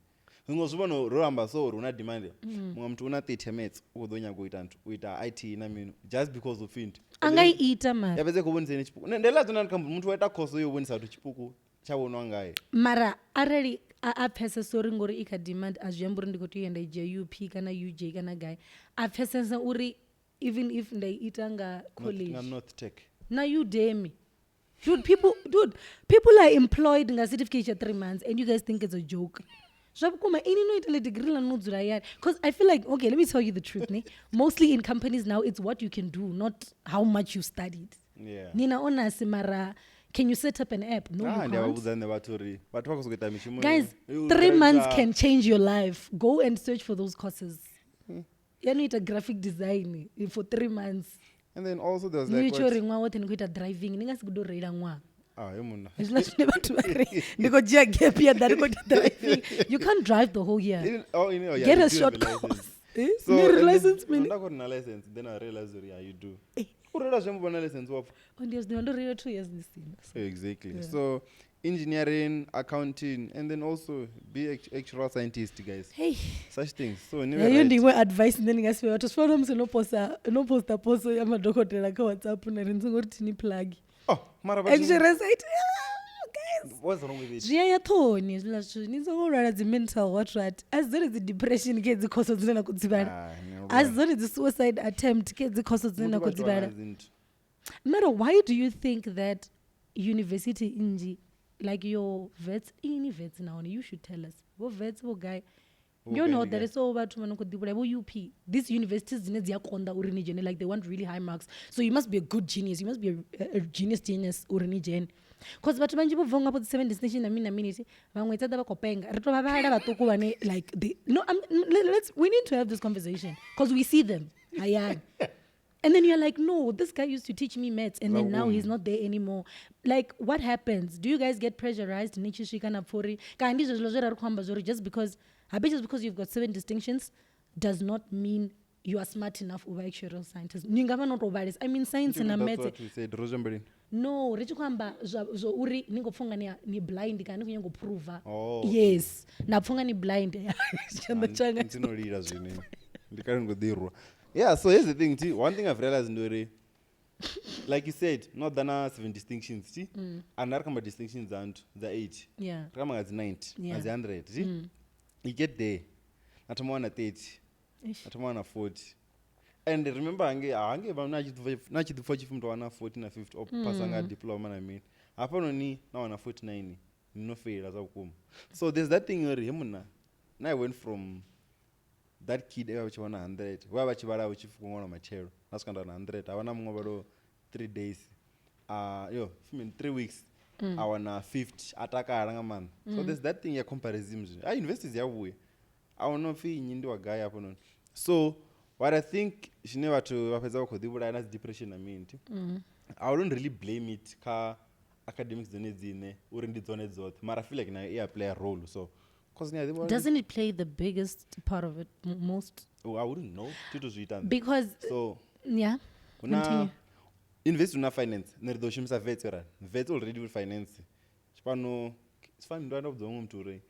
Zwiṅwe zwi vhono ro amba so uri huna demand, muṅwe muthu una 30 minutes u khou ḓo nyaga u ita nthu u ita IT na mini just because of it. A nga i ita mara. Ya fhedza i khou vhonisa ene tshipuku. Nṋe ndi ḽa dzona kha muthu wa ita course yo vhonisa vhathu tshipuku tsha vhonwa ngae. Mara arali a pfesesa uri ngori i kha demand a zwi amba uri ndi khou tea u ya nda i dzhia UP kana UJ kana gai, a pfesesa uri Even if nda ita nga college. Nga North Tech. Na Udemy. Dude, people are employed nga certificate ya 3 months and you guys think it's a joke. Zwa vhukuma, ini no itela degree la no dzula hayani. Because I feel like, okay, let me tell you the truth, ne? Mostly in companies now, it's what you can do, not how much you studied. Yeah. Nina honors, mara, can you set up an app? No, you Ah, ndi a vha can't. vhudza nṋe vhathu uri vhathu vha khou sokou ita mishumo Guys, yo 3 months ḓisa- can change your life. Go and search for those courses. Ya no ita graphic design for 3 months. And then also there was Ni like tshi what- uri ṅwaha woṱhe ni khou ita driving, ni nga si gude u reila ṅwaha. Ah, yo munna. Hezwiḽa zwine vhathu vha ri ndi khou dzhia gap ya ḓa ndi khou ita driving. You can't drive the whole year. Even, oh, you know, yeah, Get you a do short have a license. course. Eh? So, Ni and then- license mini? No, nda khou ri na license, then I realized uri, yeah, you do. U reila zwi amba vha na license wa pfa. Oh, ndi a zwi ḓivha, ndo reila 2 years ndi sina. So. Exactly. Yeah. So engineering, accounting, and then also be actual scientist, guys. Hey. Such things. So never Heyo ndi right. iṅwe advice ine ndi nga si fhe vhathu. Zwi fana na musi no posta poso ya madokotela kha WhatsApp na ri ni songo ri thini plug. Oh, mara vhathu- Actually, site, guys. What's wrong with it? Zwi ya ya ṱhoni hezwiḽa zwithu. Ni songo lwala dzi mental what what. A si dzone dzi depression ke dzi khoso dzine na khou dzi vhala. Ah, no, A si dzone dzi suicide attempt ke dzi khoso dzine na Muthu khou vha dzi tshi wana vhala. dzinthu. Mara why do you think that university nnzhi, like your vets, ini vets nahone, you should tell us. Vho vets vho gai? Vho Ndi hone gai ho ndi gai? ḓalesaho vhathu vha no khou ḓivhulaya, vho UP. These universities dzine dzi a konḓa uri ni dzhene, like they want really high marks. So you must be a good genius. You must be a genius uri ni dzhene. Because vhathu vhanzhi vho bvaho nga vho dzi 7 destination na mini na mini, vhaṅwe tsa ḓa vha khou penga. Ri tou vha vhala vhaṱuku vhane, like, they, no, I'm, let's, we need to have this conversation because we see them. Hayani. And then you're like, no, this guy used to teach me maths, and then now he's not there anymore. Like, what happens? Do you guys get pressurized? Ni tshi swika na pfha uri, kana ndi zwezwo zwe ra ri khou amba zwo uri just because, habe just because you've got 7 distinctions does not mean you are smart enough u vha actuarial scientist. Ni nga vha no tou vhalesa. I mean, science na That's maths. what we said. Ro zwi ambeleni? No, ri tshi khou amba zwa uri ni khou pfha unga ni blind kana ni khou nyanga u prova. Oh. Yes. Na pfha unga ni blind. Tshanḓa tshanga. Ndi no lila zwino. Ndi kale ndi khou ḓirwa. Yeah, so here's the thing, T. One thing I've realized ndi uri, like you said, no ḓa na 7 distinctions, T. And ari kha distinctions dza nthu, dza 8. Yeah. Ri kha nga dzi 90, Yeah. nga dzi 100, T. You get there. Na thoma wana 30. Eish. Na thoma wana 40. And remember hange hange vha na tshi ḓipfa tshi pfi muthu wana 40 na 50 o phasa nga diploma na mini. Hafhanoni na wana 49 ni no feila zwa vhukuma. So there's that thing uri he munna, na I went from that kid e vha tshi wana 100, vha vha tshi vhala tshi pfi ṅwana matshelo, na swika nda wana 100, ha vha na muṅwe vhalo 3 days. Yo, 3 weeks. A wana 50, a takala nga maanḓa. So there's that thing ya comparison zwino. Ah, universities ya vhuya. A wana upfi nnyi ndi wa gai hafhanoni. So what I think zwine vhathu vha fhedza vha khou ḓivhulaya na dzi depression na mini, I wouldn't really blame it kha academics dzone dzine uri ndi dzone dzoṱhe, mara I feel like nayo i a play a role. So cause ni a ḓivha uri- Doesn't it play the biggest part of it most? Oh, I wouldn't know. Thi to zwi ita nṋe. Because So yeah. huna Continue. university huna finance, nṋe ri ḓo shumisa vets ra. Vets already will finance. Tshifano sifani ndo anda vhudza muṅwe muthu uri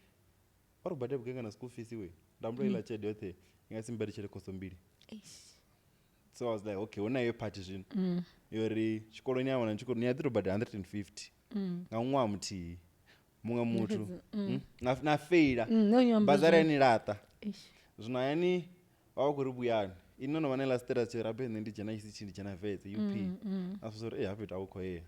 vha ri badela vhugai kana school fees iwe. Nda mbulela iḽa tshelede yoṱhe i nga si mbadele tshelede khoso mbili. Eish. So I was like, okay, huna iyo part zwino. Yori tshikoloni ya wana tshikoloni ya ḓi to badela 150 nga ṅwaha muthihi. Muṅwe muthu na feila. No, you amba Bazari zwone. ya ni laṱa. Eish. Zwino hayani vha vha khou ri vhuyani. Ini no no vha na iḽa status tsho rabe nṋe ndi dzhena ICT ndi dzhena Wits UP. A zwi uri eh hafha fhethu a hu khou yea.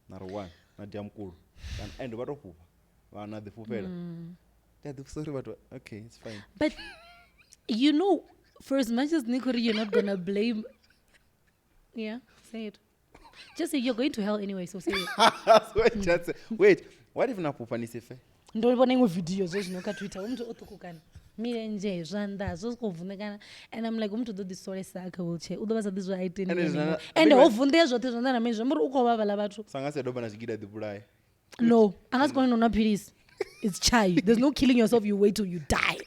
Na ri one na dia mukulu. Kana and vha to fhufha. Vha na ḓi fhufhela. Ndi a ḓi pfisa uri vhathu okay, it's fine. But you know, for as much as Nikori, you're not gonna blame. Yeah, say it. Just say you're going to hell anyway, so say it. So just wait, what if na fhufha ni si fe? Ndo vhona iṅwe video zwo zwino kha Twitter, u muthu o ṱhukhukana milenzhe, zwanḓa zwo sokou vunḓekana, and I'm like, u muthu u ḓo ḓi solesa kha wheelchair, u ḓo vha sa ḓi zwa a iteni Ende anymore. zwino- And ho vunḓea zwoṱhe zwanḓa na mini, zwi amba uri u khou vha vhaḽa vhathu. Sa nga si a doba na tshigidi a ḓi vhulaya. No, a nga si kone no nwa philisi. It's chai. There's no killing yourself. You wait till you die.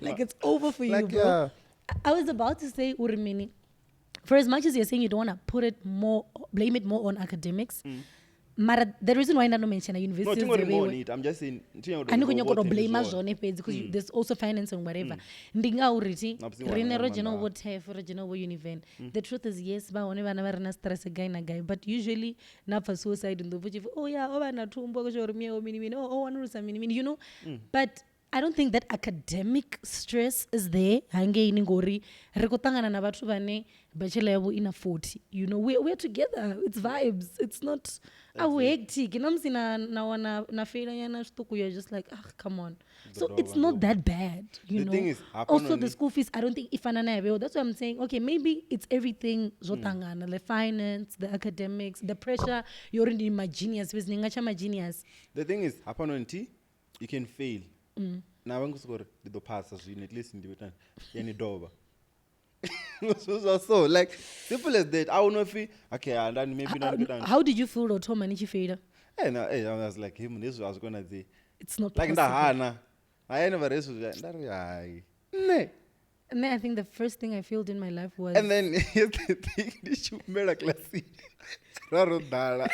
Like it's over for you, Like, bro. yeah. I was about to say, uri mini, for as much as you're saying you don't want to put it more, blame it more on academics, mara the reason why ndano mention No, universities thi ngori the more way on it. I'm just saying thi nyaka u a ni khou tou nyaka u tou vhoṱhe ndi blame zwone. zwone fhedzi because there's also finance and whatever. Ndi ngauri thi Na vhusiwana riṋe nga ro dzhenaho maanḓa. vho TEF, ro dzhenaho vho Univen. The truth is yes, vha hone vhana vha re na stress gai na gai, but usually na pfa suicide ndo pfa tshi pfi, oh yeah, o vha na thumbu, a khou shavha uri miyawe mini mini, oh, o wanulusa mini mini, you know. But I don't think that academic stress is there hangeini ngori ri khou ṱangana na vhathu vhane bachelor yavho ina 40. You know, we're together. It's vibes. It's not a hu hectic. Na musi na wana na faila nyana zwiṱuku, you're just like, ah, come on. So it's not that bad, you The know. thing is, Also the hafhanoni- school fees, I don't think ifana na yavho. That's why I'm saying, okay, maybe it's everything zwo ṱangana, the finance, the academics, the pressure. You're in my genius, ni nga tsha ma genius. The thing is, hafhanoni thi you can fail. Na vha ngo uri ndi ḓo phasa zwino, at least ndi itani ya ni dovha. So like simple as that. I will not feel okay, and then maybe not good. How did you feel lwo thoma ni tshi faila? Eh no, eh, I was like him, this was gonna be It's not like nda possible. hana. I never raised nda ri hai. Ne. And then I think the first thing I failed in my life was And then here's the thing, ndi tshi humela kilasini ra ro ḓala.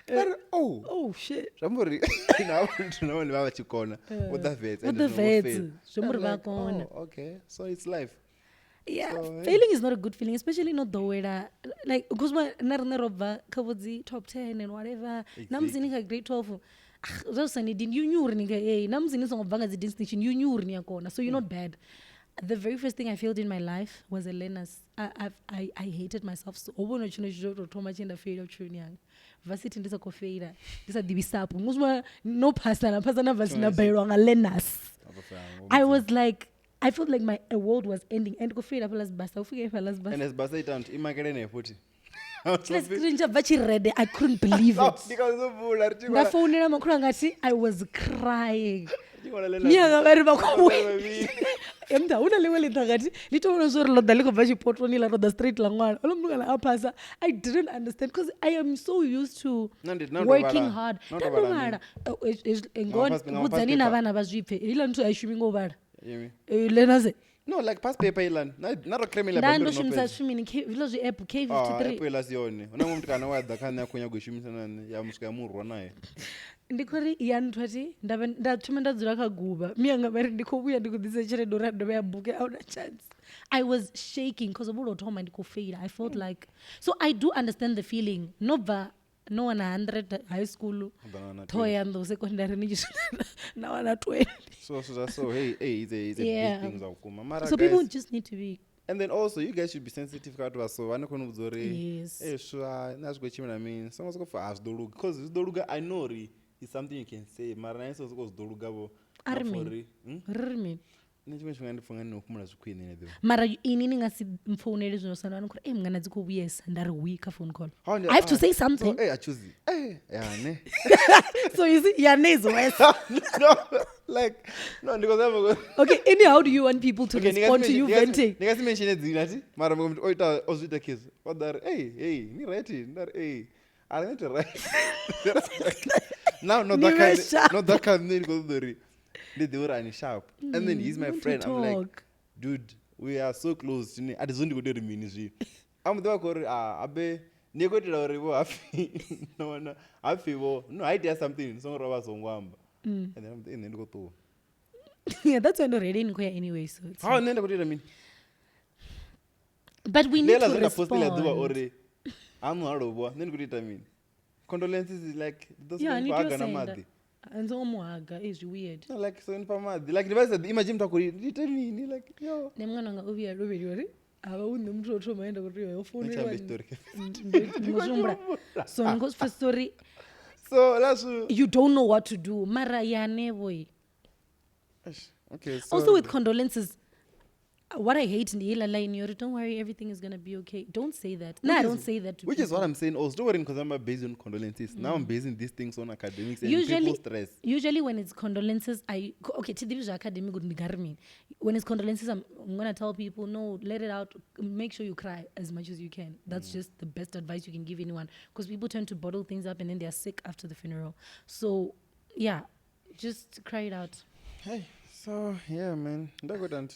Nda ri, oh. Oh shit. Zwi amba uri na vhathu na vhone vha vha tshi kona vho ḓa vetse Vho and ḓa zwino vho vetse, fail. zwi amba uri I'm vha like, kona. oh, okay, so it's life. Yeah, So, hey. failing is not a good feeling, especially not ḓowela. Like, because na riṋe ro bva kha vho dzi top 10 and whatever. Na musi ni kha grade 12, ah, zwa zwi sa ni dini, you knew uri ni nga, hey, na musi ni songo bva nga dzi distinction, you knew uri ni a kona, so you're not bad. The very first thing I failed in my life was a learners. I hated myself. So, ho vhona tshino tshithu tsho tou thoma tshe nda feila vhutshiloni hanga. Varsity ndi sa khou feila, ndi sa ḓivhi sapo. Musi no phasa na phasa na varsity na balelwa nga learners. I was like, I felt like my world was ending. And go feila fela sibasa, ufike fela sibasa. And as basa ita nti imakele naye futhi. Tshila screen tsha bva tshi red, I couldn't believe it. Ndikazovula ri tshi Nda vhala- founela makhulu anga thi, I was crying. ri tshi vhala ḽeḽa- Mianga vha ri vha khou Vhavhili. Emda hu na ḽiṅwe ḽiṱangati ḽi to vhona zwa uri ḽo ḓa ḽi khou bva tshipotoni ḽa to ḓa straight ḽa ṅwala. Oḽa muthu kana a phasa. I didn't understand because I am so used to Na ndi- na ndo working vhala. hard. Na ndo Nda ndo vhala vhala. Nga Ngoho nga vhudzani na paper. vhana vha zwi pfe. Heiḽa nthu a i shumi ngo vhala. Yemi. Learners. No, like past paper iḽani. Na ro cream iḽa Nda bammbiri ndo no shumisa fhedza. zwimini K, zwiḽa zwi app Ah, K53. app iḽa si yone. Hu na muṅwe mutukana we a ḓa kha nṋe a khou nyaga u i shumisa na nṋe, ya mu swika ya mu rwa naye. Ndi khou ri ya nthwa thi nda vha nda thoma nda dzula kha guvha mianga vha ri ndi khou vhuya ndi khou ḓisa tshelede uri a dovhe a buke a huna chance. I was shaking because vho lwo thoma ndi khou faila. I felt like, so I do understand the feeling. No bva no wana 100 high school, U ḓo wana Thohoyandou secondary ni tshi swika na wana 20. So hey, hey, it's a Yeah. big thing zwa vhukuma. Mara So guys, people just need to be, and then also you guys should be sensitive kha vhathu vha so vha ni khou ni vhudza uri Yes. eh swa na zwi khou tshimbila mini songo soko pfa a zwi ḓo luga, because zwi ḓo luga I know uri it's something you can say, mara na so soko zwi ḓo luga vho A ri na mini? uri, Ri ri mini? Nṋe tshiṅwe tshifhinga ndi pfha nga ni fhumula zwi khwine ni ḓivha. Mara ini ni nga si mpfounele zwino sana ni khou ri, mngana dzi khou vhuyesa nda ri wi kha phone call. How ndi- I have to ah, say something. So, eh, I choose. Eh, yeah, ne. So you see, yeah, ne is worse. No, like, no, because I'm Okay, any how do you want people to Okay, respond to you venting? ndinga si mention dzina ti mara mumwe muthu o ita o zwi ita case o ḓa ri hey hey ni right nda ri hey a ri not right now no Ni ḓa vhe kha sharp. no ḓa kha nṋe ndi khou ṱoḓa uri ndi ḓivhe uri ani sharp and then he's my want to friend. I'm like, talk. dude, we are so close zwine a thi zwo ndi khou tea uri mini zwino a mu ḓivha khou uri ah abe ndi khou itela uri vho hapfi no wana hapfi vho no ha itea something ni songo ro vha songo amba and then I'm nṋe ndi khou ṱuwa. Yeah, that's why ndo ready ni khou ya anyway, so it's Ha nṋe ndi khou tea u ita mini. But we need Ḽeḽa to zwe nda post ḽa ḓuvha respond. uri haṋu ha lovhiwa nṋe ndi khou tea u ita mini. Condolences is like ndi ḓo Yeah, sokou ni nifha tea u haga na senda. maḓi. Ndzi ngo muhaga, is weird. No, like so nifha maḓi like ndi vha sa imagine muthu a khou ndi ite mini like yo. Nṋe mungana wanga o vhuya lovheliwa ri a vha hu nṋe muthu wa u thoma enda khou tea u Nṋe tshi ambe founeliwa. tshiṱori. Ndi khou zwi humbula. So ni khou zwi pfesesa uri So that's you don't know what to do. Mara yane boy. Okay, so Also with condolences, what I hate in the heiḽa line yori don't worry, everything is gonna be okay. Don't say that. No, I don't say that to which is people. what I'm saying also. Don't worry, because I'm based on condolences. Now I'm basing these things on academics and Usually, people's stress. usually when it's condolences, I okay, thi ḓivhi zwa academic uri ndi nga ri mini. When it's condolences, I'm gonna tell people, no, let it out. Make sure you cry as much as you can. That's just the best advice you can give anyone, because people tend to bottle things up and then they are sick after the funeral. So yeah, just cry it out. Hey, so yeah, man. Ndakuita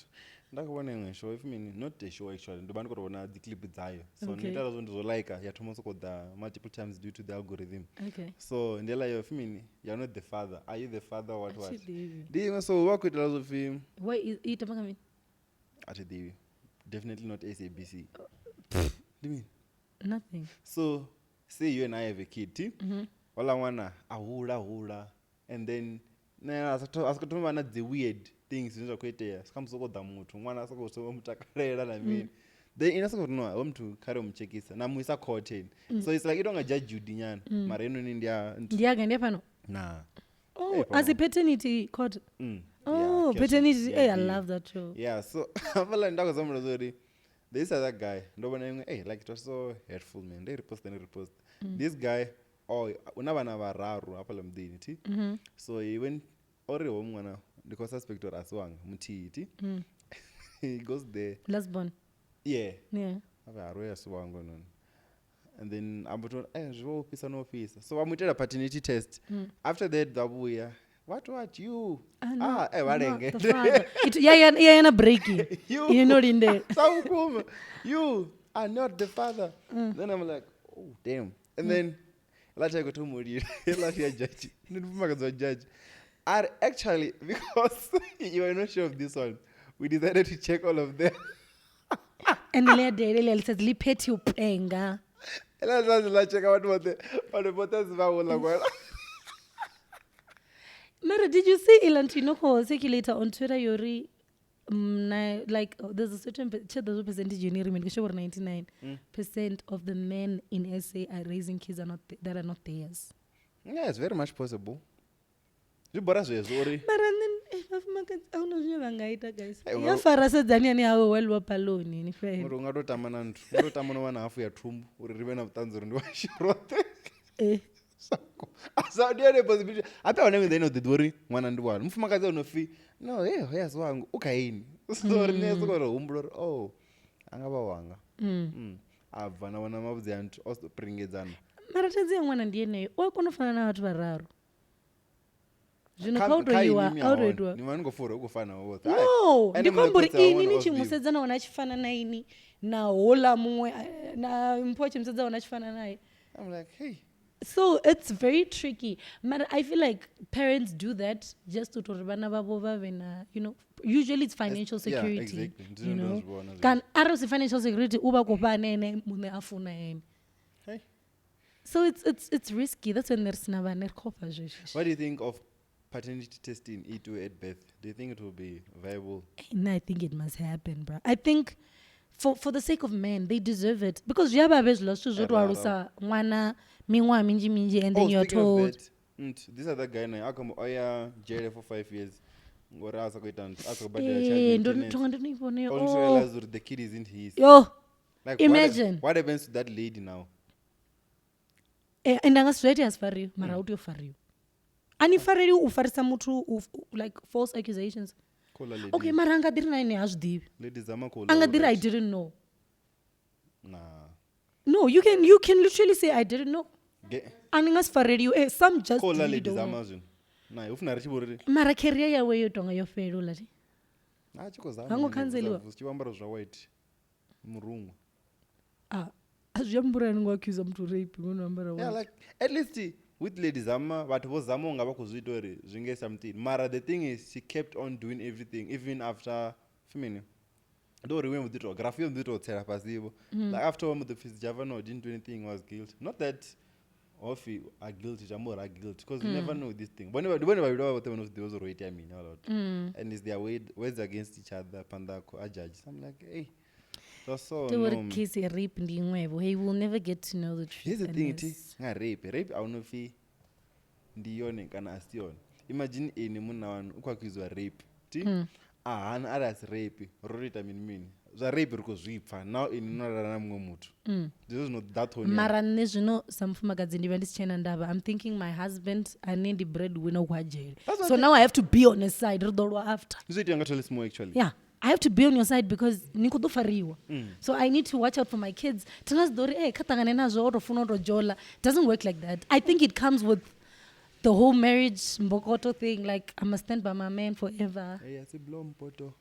ndakuvona iṅwe show if mini not a show actually ndo vha ndi khou tou vhona dzi clip dzayo so Okay. ndi ita zwo ndi zwo like ya thoma u sokou ḓa multiple times due to the algorithm. Okay. So ndi heiḽa yo mini you're not the father, are you the father what A what thi ḓivhi. ndi iṅwe so vha khou itela zwo pfhi Why i tamba nga mini? a thi ḓivhi, definitely not SABC. Ndi mini? Nothing. So say you and I have a kid, ti? Wala ṅwana a hula hula and then Ne a sa khou thoma vha na dzi weird things zwine zwa khou itea. Sika musi u khou ḓa muthu ṅwana a sokou thoma u mu takalela na mini. Then ina sokou ri no hoyu muthu kha ri mu tshekisa na mu isa court. So it's like i tonga judge Judy nyana. Mara heinoni ndi ya Ndi ya gai? Ndi ya fhano? Na. Oh, Eh, as a fhano. paternity court. Oh, Yeah, paternity. yeah, Hey, I yeah. love that show. Yeah, so hafhaḽa nda khou zama uri this other guy ndo vhona iṅwe hey, like it was so hurtful man. Ndi repost ndi repost. This guy, oh, una vhana vhararu hafhaḽa muḓini thi. So he went ori ho ṅwana ndi khou suspect uri a si wanga muthihi thi. He goes there. Last born. Yeah. Yeah. Avhe haro ya si wanga noni. And then a mbo tou zwi vho fhisa no fhisa. So vha mu itela paternity test. After that vha vhuya. What you? Ah, no, Ah, I'm not vhalenge. the father. It, yeah, yeah, breaking. You. You know, in there. Sawukuma, you are not the father. Then I'm like, oh damn. And then later I got to Muri, later judge. Judge. Are actually because you are not sure of this one, we decided to check all of them. And le dele le says li peti upenga. And I was like, check out what the what the Mara, did you see Elantino ko circulator on Twitter yori like there's a certain there's a percentage you need 99% of the men in SA are raising kids are not that are not theirs. Yeah, it's very much possible. Zwi bora zwezwo uri Mara then vhafumakadzi a huna zwine vha nga ita guys. Hey, Ya fara sedzani ane hawe well wa paloni ni fela. uri u nga to tama na nthu, u nga to tama no vha na hafu ya thumbu uri ri vhe na vhuṱanzi uri ndi washu roṱhe. Eh. Sa ndi yone possibility. Hape hone the end of the day uri ṅwana ndi wanu. Mufumakadzi ono pfi no hey hoya si wangu u kha ini. So riṋe soko ri humbula uri oh a nga vha wanga. A bva na vhona mavhudzi a nthu o pringedzana. Mara thaidzo ya ṅwana ndi yeneyo, u a kona u fana na vhathu vhararu. Zwino Kha kha u to kha iwa, ini a u to hone. itiwa. Ni vha ni khou fura u khou fana navho vhoṱhe. No, Ai, ndi ene khou amba uri muṋe khotsi awe ini ni o tshi zwi ḓivha. musedza na wana a tshi fana na ini, na houḽa muṅwe na mpho a tshi musedza wana a tshi fana naye. I'm like, hey. So it's very tricky. But I feel like parents do that just to uri vhana vhavho vha vhe na, you know, usually it's financial Yeah, security. exactly. Ndi You zwine ndo know? zwi vhona zwezwo. Kan arali si financial security u vha khou fha ane ene muṋe a funa ene. Hey. So it's risky. That's when ri sina vhana ri khou ofha zwezwo. What do you think of paternity testing E2 at birth? Do you think it will be viable? And I think it must happen, bro. I think for the sake of men, they deserve it. Because zwi a vha vhe zwiḽa zwithu zwo to Rara. alusa ṅwana miṅwaha minzhi minzhi and then Oh, you're speaking of told that, this other guy naye akho oya jail for 5 years. Ngori a sa khou ita nthu, a sa khou badela child Eh, ndo maintenance. thonga ndo no i vhona yo. Only to Oh. realize that the kid isn't his. Yo, Like, imagine. what happens to that lady now? And anga si zwa itea a si fariwe, mara u tea u fariwa. A ni fareliwi u farisa muthu like false accusations. Call lady. Okay, mara anga ḓi ri na ene ha zwi ḓivhi. Lady zama call. Anga ḓi ri I didn't know. Nah. No, you can literally say I didn't know. A ni nga si fareliwi. Some just Call really lady don't know. zama zwino. Na, hu funa ri tshi vho ri Mara career yawe yo tonga yo fhela uḽa thi. a tshi khou zama. Hango ene, canceliwa? Tshi vho ambara zwa white. Murungu. Ah, a zwi amba uri a ni ngo accuse muthu rape ngo no ambara Yeah, white. like at least with lady Zama, vhathu vho zama unga vha khou zwi ita uri zwi nge something. Mara the thing is she kept on doing everything even after femini. Ndo uri we mbo ḓi to graph yo mbo ḓi to tsela fhasi vho. Like after wa mbo ḓi pfi Java no didn't do anything, was guilty. Not that hofi a guilty, zwi amba uri a guilty, because you never know this thing. Vhone ndi vhone vhavhili vha vhoṱhe vho no zwi ḓivha zwa uri ho itea mini hafhaḽa vhathu. And it's their words against each other phanḓa a judge. So I'm like, hey, that's so Ndi uri no. case ya rape ndi iṅwevho. Hey, we'll never get to know the truth. Here's the thing, thi unless- nga rape, rape a hu no pfi ndi yone kana a si yone. Imagine eni munna wanu u khou accuswa rape, thi? A hana arali a si rape, ro to ita mini mini. Zwa rape ri khou zwi pfa, now eni no lala na muṅwe muthu. Ndi zwone zwino ḓa ṱhohoni yanga. Mara nṋe zwino sa mufumakadzi ndi vha ndi si tshena ndavha. I'm thinking my husband ane ndi breadwinner u khou ya dzhele. That's what So now I have to be on his side. Ri ḓo lwa after. Ndi zwo itea nga Toliss Moore actually. Yeah, I have to be on your side because ni khou ḓo fariwa. So I need to watch out for my kids. Thi nga si ḓo ri, kha ṱangane nazwo, o to funa u to dzhola. Doesn't work like that. I think it comes with the whole marriage mbokoto thing. Like, I must stand by my man forever. Hey, a si blow mpoto.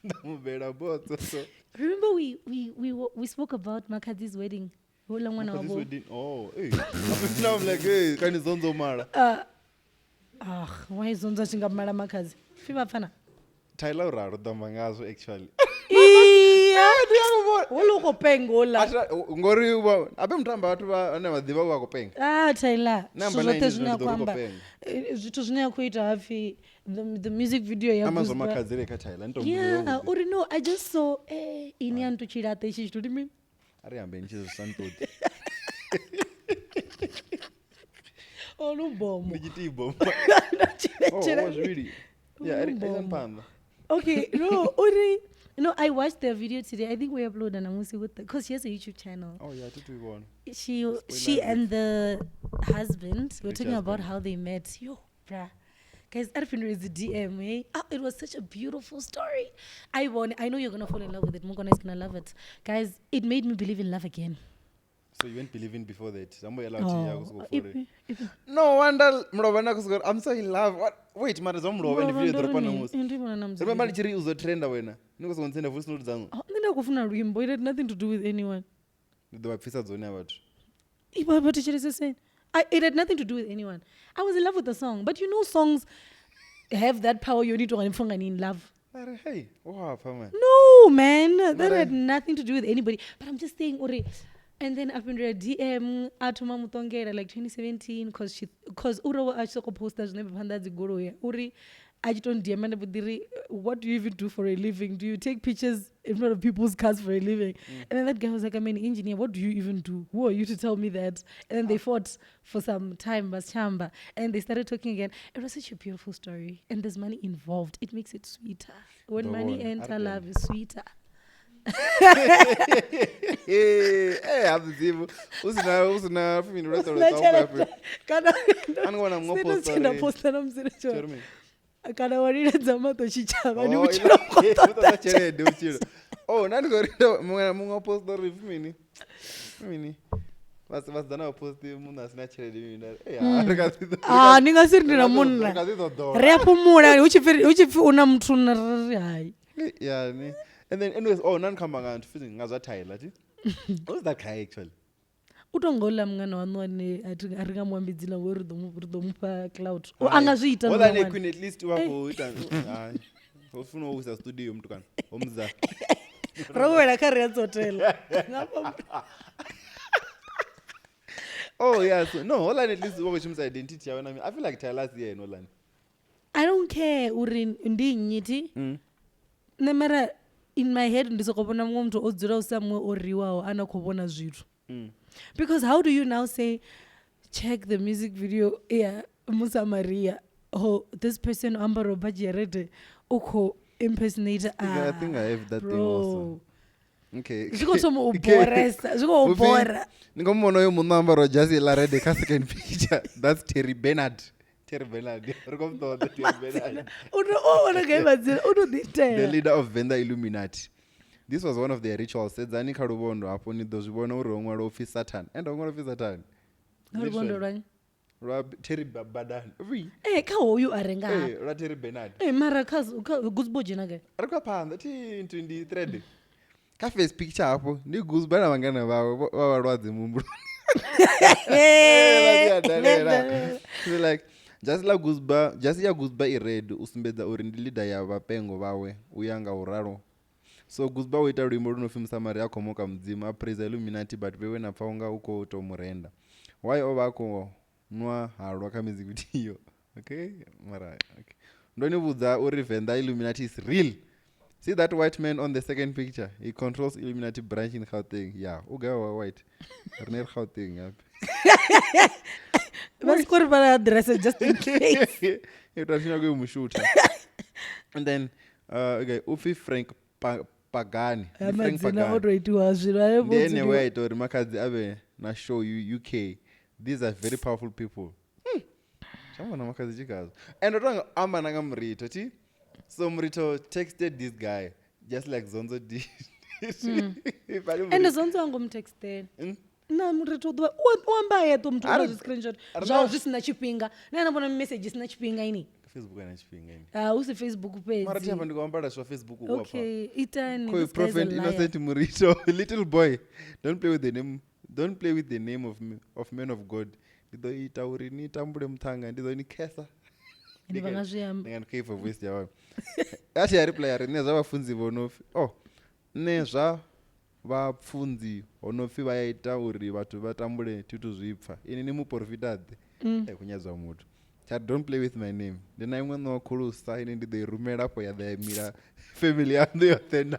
Nda mu bela botso, so. Remember we spoke about Makhadzi's wedding. Houḽa ṅwana wa Makhadzi's vho- wedding. Oh, hey. Now I'm like, hey, kani zonzo mala. Ah, why zonzo a tshi nga mala Makhadzi? Pfi vha pfana? Tyler o ralo, ḓo amba ngazwo actually. Iya. Ndi a vhona. Hola u khou penga hola. Ngori abe muthu amba vhathu vhane vha ḓivha vha khou penga. Ah, Tyler, Nṋe zwithu amba na zwoṱhe ini zwine zwino a ndi khou ḓo ri u khou amba, penga. zwithu zwine a khou ita hapfi the music video ya Ama zwa Goosebumps. makhadzele kha Tyler, ni to mmbudza Yeah, zwavhuḓi. uri no, I just saw ini a nto tshilaṱa itshi tshithu ndi mini? A ri ambe ni tshi zwi sa nṱoḓi. Oh, no bomo. Ndi tshitibo. Ndo Oh, tshivhetshela. oh, zwivhili. Yeah, a ri Bomo. isani phanḓa. Okay, no, uri no, I watched the video today. I think we uploaded Namusi with because she has a YouTube channel. Oh yeah, thi tu i vhona. She Spoiler and the husband were Rich talking about husband. how they met. Yo, bruh. Guys, Arfin is the DM, eh? Ah, it was such a beautiful story. I won. I know you're gonna fall in love with it. Mukona is gonna love it. Guys, it made me believe in love again. So you weren't believing before that. Zambo yela uthi ya kusuka for. Ipi- No wonder mulovha na kusuka I'm so in love. What? Wait, mara zwa mulovha ndi video Mulovha ḓoropa ndo ri namusi. mini? Ndi vhona na musi Remember video. ndi tshi ri uzo trenda wena. Ni khou sokou ntsenda voice note dzanga. Oh, nṋe nda khou funa luimbo. It had nothing to do with anyone. Ndi ḓo vha pfisa dzone a vhathu. Iba ba thetsheleseseni. It had nothing to do with anyone. I was in love with the song. But you know songs have that power you need to in love. Mara hey, wa pfa man. No, man. That Mara- had nothing to do with anybody. But I'm just saying, Uri. And then I've been read DM a thoma mutongela like 2017 cause she cause uri o a tshi soko posta zwinepe phanḓa ha dzigoloi uri a tshi to DM nda ri what do you even do for a living? Do you take pictures in front of people's cars for a living? And then that guy was like, I'm an engineer. What do you even do? Who are you to tell me that? And then they fought for some time, Baschamba, and they started talking again. It was such a beautiful story. And there's money involved. It makes it sweeter. When money Ndovhona, enter, a ri love is sweeter. Eh, ha mudzimu. Usina fumi ndo Usina tshelede. Kana A ni vhona muṅwe sina posta tshenda ri- posta na musi ri Tsheri mini? kana wa liledza maṱo tshitshavhani Oh, vhutshilo ila- vhu khou u ṱoḓa tshelede vhutshilo. Oh, nda ndi khou ri muṅwe muṅwe posta uri pfi mini? Pfi mini? Vhasidzana vha posti munna a sina tshelede mini nda ri, eh, ha, ri kha ḓi ḓo- Ah, ni nga si ri ndi ri na kha ḓi ḓo- munna ri kha ḓi ḓo ḓola. ri a fhumula hu tshi pfi u na muthu na ri hai Yeah, ni. And then anyways, oh, nani khamba nga nthu futhi nga zwa Tyler thi. Who's that guy actually? U to nga uḽa mungana waṋu ane a thi- a ri nga muambi dzina ngori ri ḓo mufha cloud. A nga zwi ita Hola na ne ṅwana. queen at least wa khou ita. Hai. Ho funa u wisa studio mutukana. Ho mudza. Ro wela kha ri a tsotela. Oh yeah, so no, Holland at least wa khou shumisa identity yawe na mi. I feel like Tyler si yena Holland. I don't care uri ndi nnyi thi. Nṋe mara in my head ndi soko vhona muṅwe muthu o dzulaho sa muṅwe o riwaho a na khou vhona zwithu. Because how do you now say check the music video ya Musa Maria, oh this person o ambara badzhi ya red u khou impersonate. I think I have that thing also. Bro. Okay. Zwi khou thoma u Okay. boresa, zwi khou Upfi, bora. Ndi khou muvhona uyo munna o ambaraho jasi ḽa red kha second picture. That's Terry Bernard. Terry Bernard. Ri khou mu ṱoḓa Terry Bernard. U to o vhona gai madzina u to ḓi The itela. leader of Venda Illuminati. This was one of their rituals. Sedzani kha luvhondo hafho ni ḓo zwi vhona uri ho ṅwalwa upfi Satan. And ho ṅwalwa upfi Satan. Nga luvhondo lwanyu. Lwa Terry Badani. Upfi? Eh kha hoyu a re nga hafha. Eh, lwa Terry Bernard. Eh mara kha Goosebo dzhena gai? Ri khou ya phanḓa thi nthu ndi thread. Kha first picture hafho ndi Gooseba na vhangana vhawe vha vhalwadze muhumbuloni. Eh, Vha ḓi a dalela. So like just la Gooseba, just ya Gooseba i red u sumbedza uri ndi leader ya vhapengo vhawe u ya nga u ralo. So Gooseba o ita luimbo lu no pfi Musamaria a khou moka mudzimu a praise Illuminati but vhewe na pfa unga u khou tou murenda. Why o vha a khou nwa halwa kha music video? Okay, mara okay. Ndo ni vhudza uri Venda Illuminati is real. See that white man on the second picture? He controls Illuminati branch in Gauteng. Yeah, u gai wa white. Rine ri Gauteng hape. Vha si khou ri vhala address just in case. Ita tshi nyago u mu shutha. And then okay, upfi Frank Pagani. Haya Ndi Frank madzina o Pagani. to itiwa zwino a Ndi ene we a ita uri makhadzi a vhe na show UK. These are very powerful people. Tsha vhona makhadzi tshi khazwo. And o tonga amba na nga Murito thi. So Murito texted this guy just like Zonzo did. If I don't Ende believe- Zonzo a ngo mu textela. Mm. Na Murito u ḓovha u amba a yeṱhe muthu Arali- una zwi screenshot arali- zwawe zwi sina tshifhinga. Na na vhona message isina tshifhinga ini. Facebook ana tshifhinga ini. Ah u si Facebook Mara thi fhedzi. hafha ndi khou ambara zwa Facebook u hafha. Okay, itani. Koi This guy's a Prophet liar. Innocent Murito, little boy, don't play with the name, don't play with the name of men of God. Ndi ḓo ita uri ni tambule muthanga, ndi ḓo ni khesa. Ende vha nga zwi amba. Ndi nga ndi khou ipfa voice ya vhaṅwe. A tshi ya reply ya ri nṋe zwa vhafunzi vho no pfi, oh, nṋe zwa Vhapfunzi ho no pfi vha ya ita uri vhathu vha tambule thi thu zwi pfa. Ini ni muporofita ḓe? E khou nyadzwa muthu. Tsha ri, don't play with my name. Ndi na iṅwe ṋowa khulusa ine ndi ḓo i rumela afho ya ḓa ya mila family yaṋu yoṱhe na.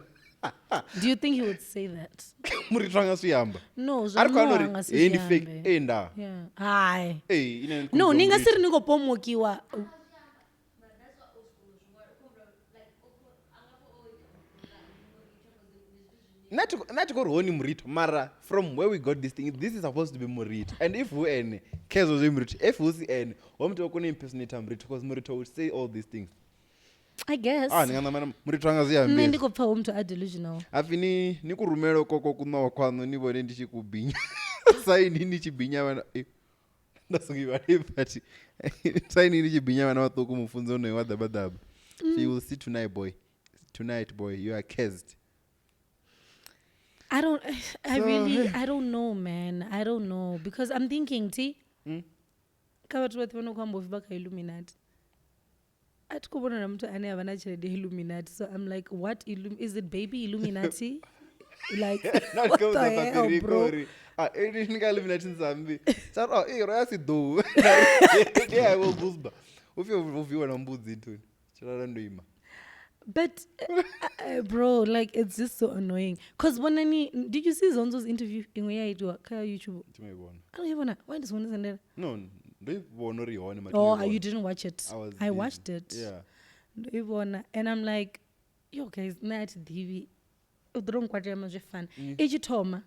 Do you think he would say that? Muritho anga zwi amba. No, A zwa ri khou amba ṋowa uri nga si heyi ndi zwi fake. ambe. Ee ndaa. Yeah. Hai. Ee ine ndi No, khou ni nga si Muritho. ri ni khou pomokiwa. Nṋe thi khou ri hone Muritho mara from where we got this thing this is supposed to be Muritho and if hu ene khezwo zwi Muritho if hu si ene ho muthu wa kona u impersonate Muritho because Muritho would say all these things. I guess. Ah, ni nga ṋama Muritho anga zwi Nṋe ndi ambesi. khou pfa hu muthu a delusional. Hapfi ni ni ku rumele koko kuṋowa kwaṋu ni vhone ndi tshi ku binya. Sa ini ni tshi binya vhana nda songo i vhale but sa ini ni tshi binya vhana vhaṱuku mufunzi onoyo wa ḓabaḓaba. So you will see tonight boy. Tonight boy you are cursed. I don't I So, really I don't know, man. I don't know because I'm thinking ti kha vhathu vhoṱhe vha no khou amba upfi vha kha Illuminati. A thi khou vhona na muthu ane a vha na tshelede ya Illuminati. So I'm like, what is it baby Illuminati? Like Nda what ndi khou the vhudza hell, Patrick bro? uri ah ini ni nga Illuminati ni sa ambi. Tsha ri, oh, ro ya si ḓou. Ndi ya vho Guzba. Upfi hu viwa na mbudzi nthuni. Tshilala ndo ima. But bro, like it's just so annoying. Cause bonani, did you see Zonzo's interview in ya itiwa kha YouTube? Thi ngo i vhona. I don't even know. Why does one send No, ndo i vhona uri i hone mara thi Oh, ngo i you vhona. didn't watch it. I was I busy. watched it. Yeah. Ndo i vhona and I'm like, yo guys, nṋe a thi ḓivhi. U ḓo to nkwatela ma zwi fana. I tshi thoma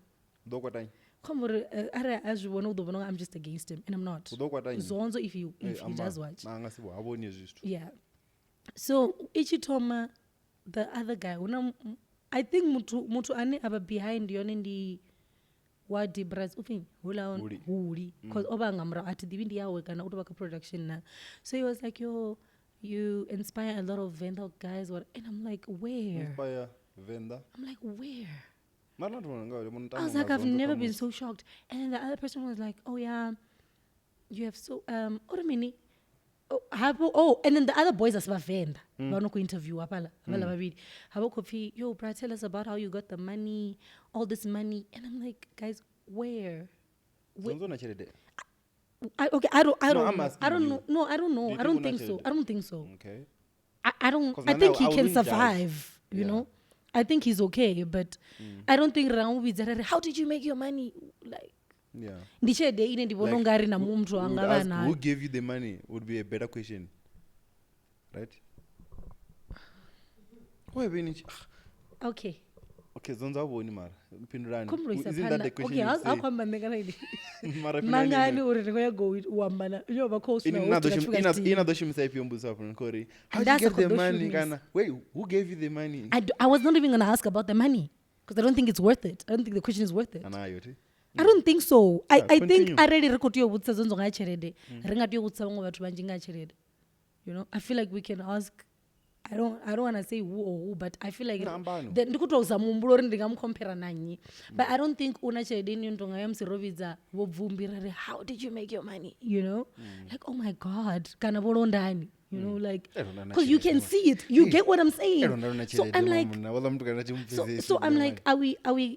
U ḓo kwata nnyi? khombo uri arali a zwi vhona u ḓo vhona unga I'm just against him and I'm not. U ḓo kwata nnyi? Zonzo if you Eh, if he amba. does watch. Na nga si vho ha vhoni hezwi zwithu. Yeah. So i tshi thoma the other guy huna I think muthu muthu ane a vha behind yone ndi wa Debras upfi hula Huli. huli because o vha nga murahu a thi ḓivhi ndi yawe kana u tou vha kha production na. So he was like, yo, you inspire a lot of Venda guys what, and I'm like, where? Inspire Venda. I'm like, where? Mara na thi vhona nga uri I was like, I've never been so shocked. And then the other person was like, oh yeah, you have so uri mini? Oh, hafho, oh, and then the other boys are Venda. Vha no khou interview hafhaḽa, havhaḽa vhavhili. Havha khou pfi, yo, bra, tell us about how you got the money, all this money. And I'm like, guys, where? Zonzo na tshelede. I, okay, I don't, I No, don't, I'm know. asking I don't you. know. No, I don't Do know. you I think don't una think so. tshelede? I don't think so. Okay. I don't. 'Cause I nna think I he can wouldn't judge. survive. You Yeah. know, I think he's okay, but I don't think ra nga vhidza ra ri, how did you make your money? Like, Yeah. ndi tshelede ine ndi vhona Like, ungari na muṅwe muthu We would anga vha ask who nayo. gave you the money would be a better question. Right? Why been Okay. Okay, Zonzo avhoni mara. Pindulani. Khombo isa Isn't that phanḓa. the question Okay, you'd ha say? khou amba nṋe kana ini. Mara pindulani Mangani inwi. uri ri khou nyaga u amba na yo vha khou Ini sina na host ḓo nga shumi- tshifhinga ina tshithihi. ina ḓo shumisa ifhio mbudziso hafho ngori how Nda did you sa get the khou ḓo money shumisa. kana wait who gave you the money? I was not even gonna ask about the money because I don't think it's worth it. I don't think the question is worth it. Anayo thi. I don't think so. I, Yeah, I think continue. arali ri khou tea u vhudzisa Zonzo nga ha tshelede, ri nga tea u vhudzisa vhaṅwe vhathu vhanzhi nga ha tshelede. You know, I feel like we can ask I don't want to say who or who, but I feel like Na ambano. the- ndi khou tou zama u humbula uri ndi nga mu compare na nnyi. But I don't think u na tshelede ine yo no tonga ya musi ro vhidza Vho Bvumbi ra ri how did you make your money? You know? Like, oh my God, kana Vho Londani, you know, like Eh, Londani na because you tshelede can man. see it. You get what I'm saying. Eh, Londani na So tshelede I'm man, like, munna, vhaḽa muthu kana tshi mu so, pfesesi so I'm ndi like,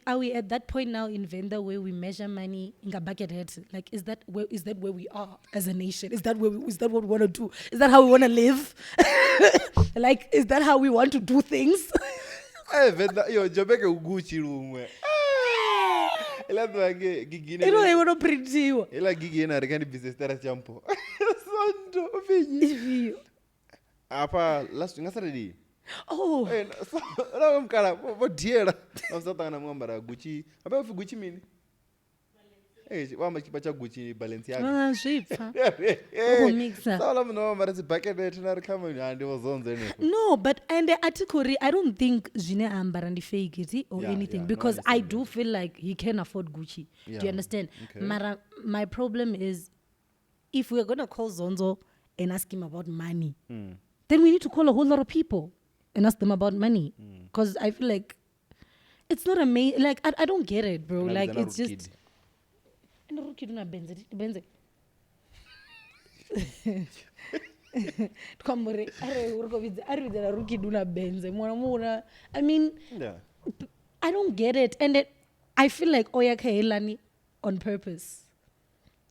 are we at that point now in Venda where we measure money in a bucket head? Like, is that where we are as a nation? Is that is that what we want to do? Is that how we want to live? Like, is that how we want to do things? Eh, Venda yo Jobeke u Gucci luṅwe. Iḽa ḓuvha nge gigi ine You know, they want to printiwa. iḽa gigi ine a ri kha ndi bvise stara tsha mpho. Sonto u pfi nnyi? Ifhio? Afha last nga Saturday. Oh, Eh, so na mukala vho diela. Na sa ṱangana muṅwe ambara Gucci. Habe upfi Gucci mini? Eh, vho amba tshikipa tsha Gucci Balenciaga. ah, zwi pfa. Vho mixa. Saula munna wo ambara dzi bucket na ri kha mini ha ndi vho Zonzo henefho. No, but and a thi khou ri I don't think zwine a ambara ndi fake it or Yeah, anything yeah, no, I because I understand do feel like he can afford Gucci. Do Yeah, you understand? okay. Mara, my problem is if we're gonna call Zonzo and ask him about money, then we need to call a whole lot of people and ask them about money. Because I feel like it's not amazing. Like I don't get it, bro. Kana Like vhidza na it's just. Rukidi. And Rukidi na Benze, ndi Benze. Ndi khou amba uri arali ri khou vhidza, a ri vhidze na Rukidi na Benze, muṅwe na muṅwe una- I mean, Yeah. I don't get it. And it, I feel like oya kha heiḽani on purpose.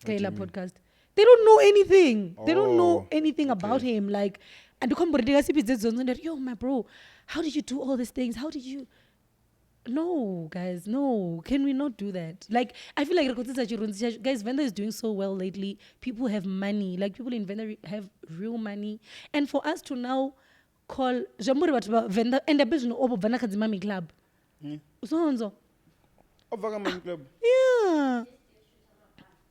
Kha heiḽa podcast. They don't know anything. They don't know Oh, anything about okay. him. Like, and ndi khou amba uri ndi nga si vhidze dzonzo nda ri, yo, my bro, how did you do all these things? How did you... No, guys, no. Can we not do that? Like, I feel like re khou tsitsa tshirunzi tshashu. Guys, Venda is doing so well lately. People have money. Like, people in Venda have real money. And for us to now call... Zwi amba uri vhathu vha Venda... And abe zwino o vho bva na kha dzi Mami Club. Zonzo. O bva kha Mami Club? Yeah.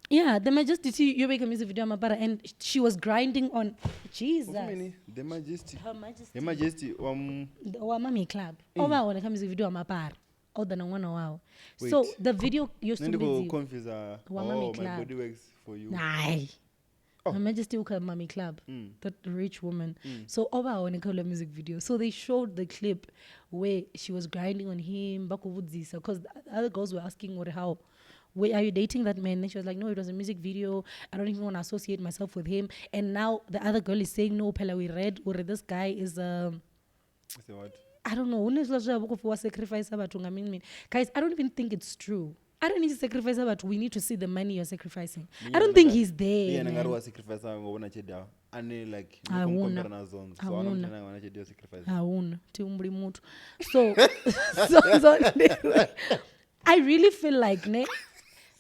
Yeah, the Majesty yo vheka music video ya mapara and she was grinding on Jesus. Upfi mini? The Majesty. Her Majesty. The Majesty wa Wa Mami Club. O vha hone kha music video ya mapara. O ḓa na ṅwana wawe. So Wait. the video yo Nṋe ndi khou sumbedziwa. confuse. Wa Mami Oh, my Club. body works for you. Hai. Oh. Her Majesty u kha Mami Club, that rich woman. So o vha hone kha uḽa music video. So they showed the clip where she was grinding on him, vha khou vhudzisa, because the other girls were asking uri how, wait, are you dating that man? And she was like, no, it was a music video. I don't even want to associate myself with him. And now the other girl is saying, no, phela, we read uri this guy is Say what? I don't know. Hune zwiḽa zwe a vha khou pfi wa sacrifice vhathu nga mini mini. Guys, I don't even think it's true. I don't need to sacrifice vhathu. We need to see the money you're sacrificing. I don't think he's there. Yena nga ri man. wa sacrifice nga vhona tshelede yawe. Ane like A ni khou huna. compare na Zonzo. A So ana huna. muthu ane a nga vha na tshelede ya u sacrifice. A huna. Thi humbuli muthu. So, so, I really feel like ne.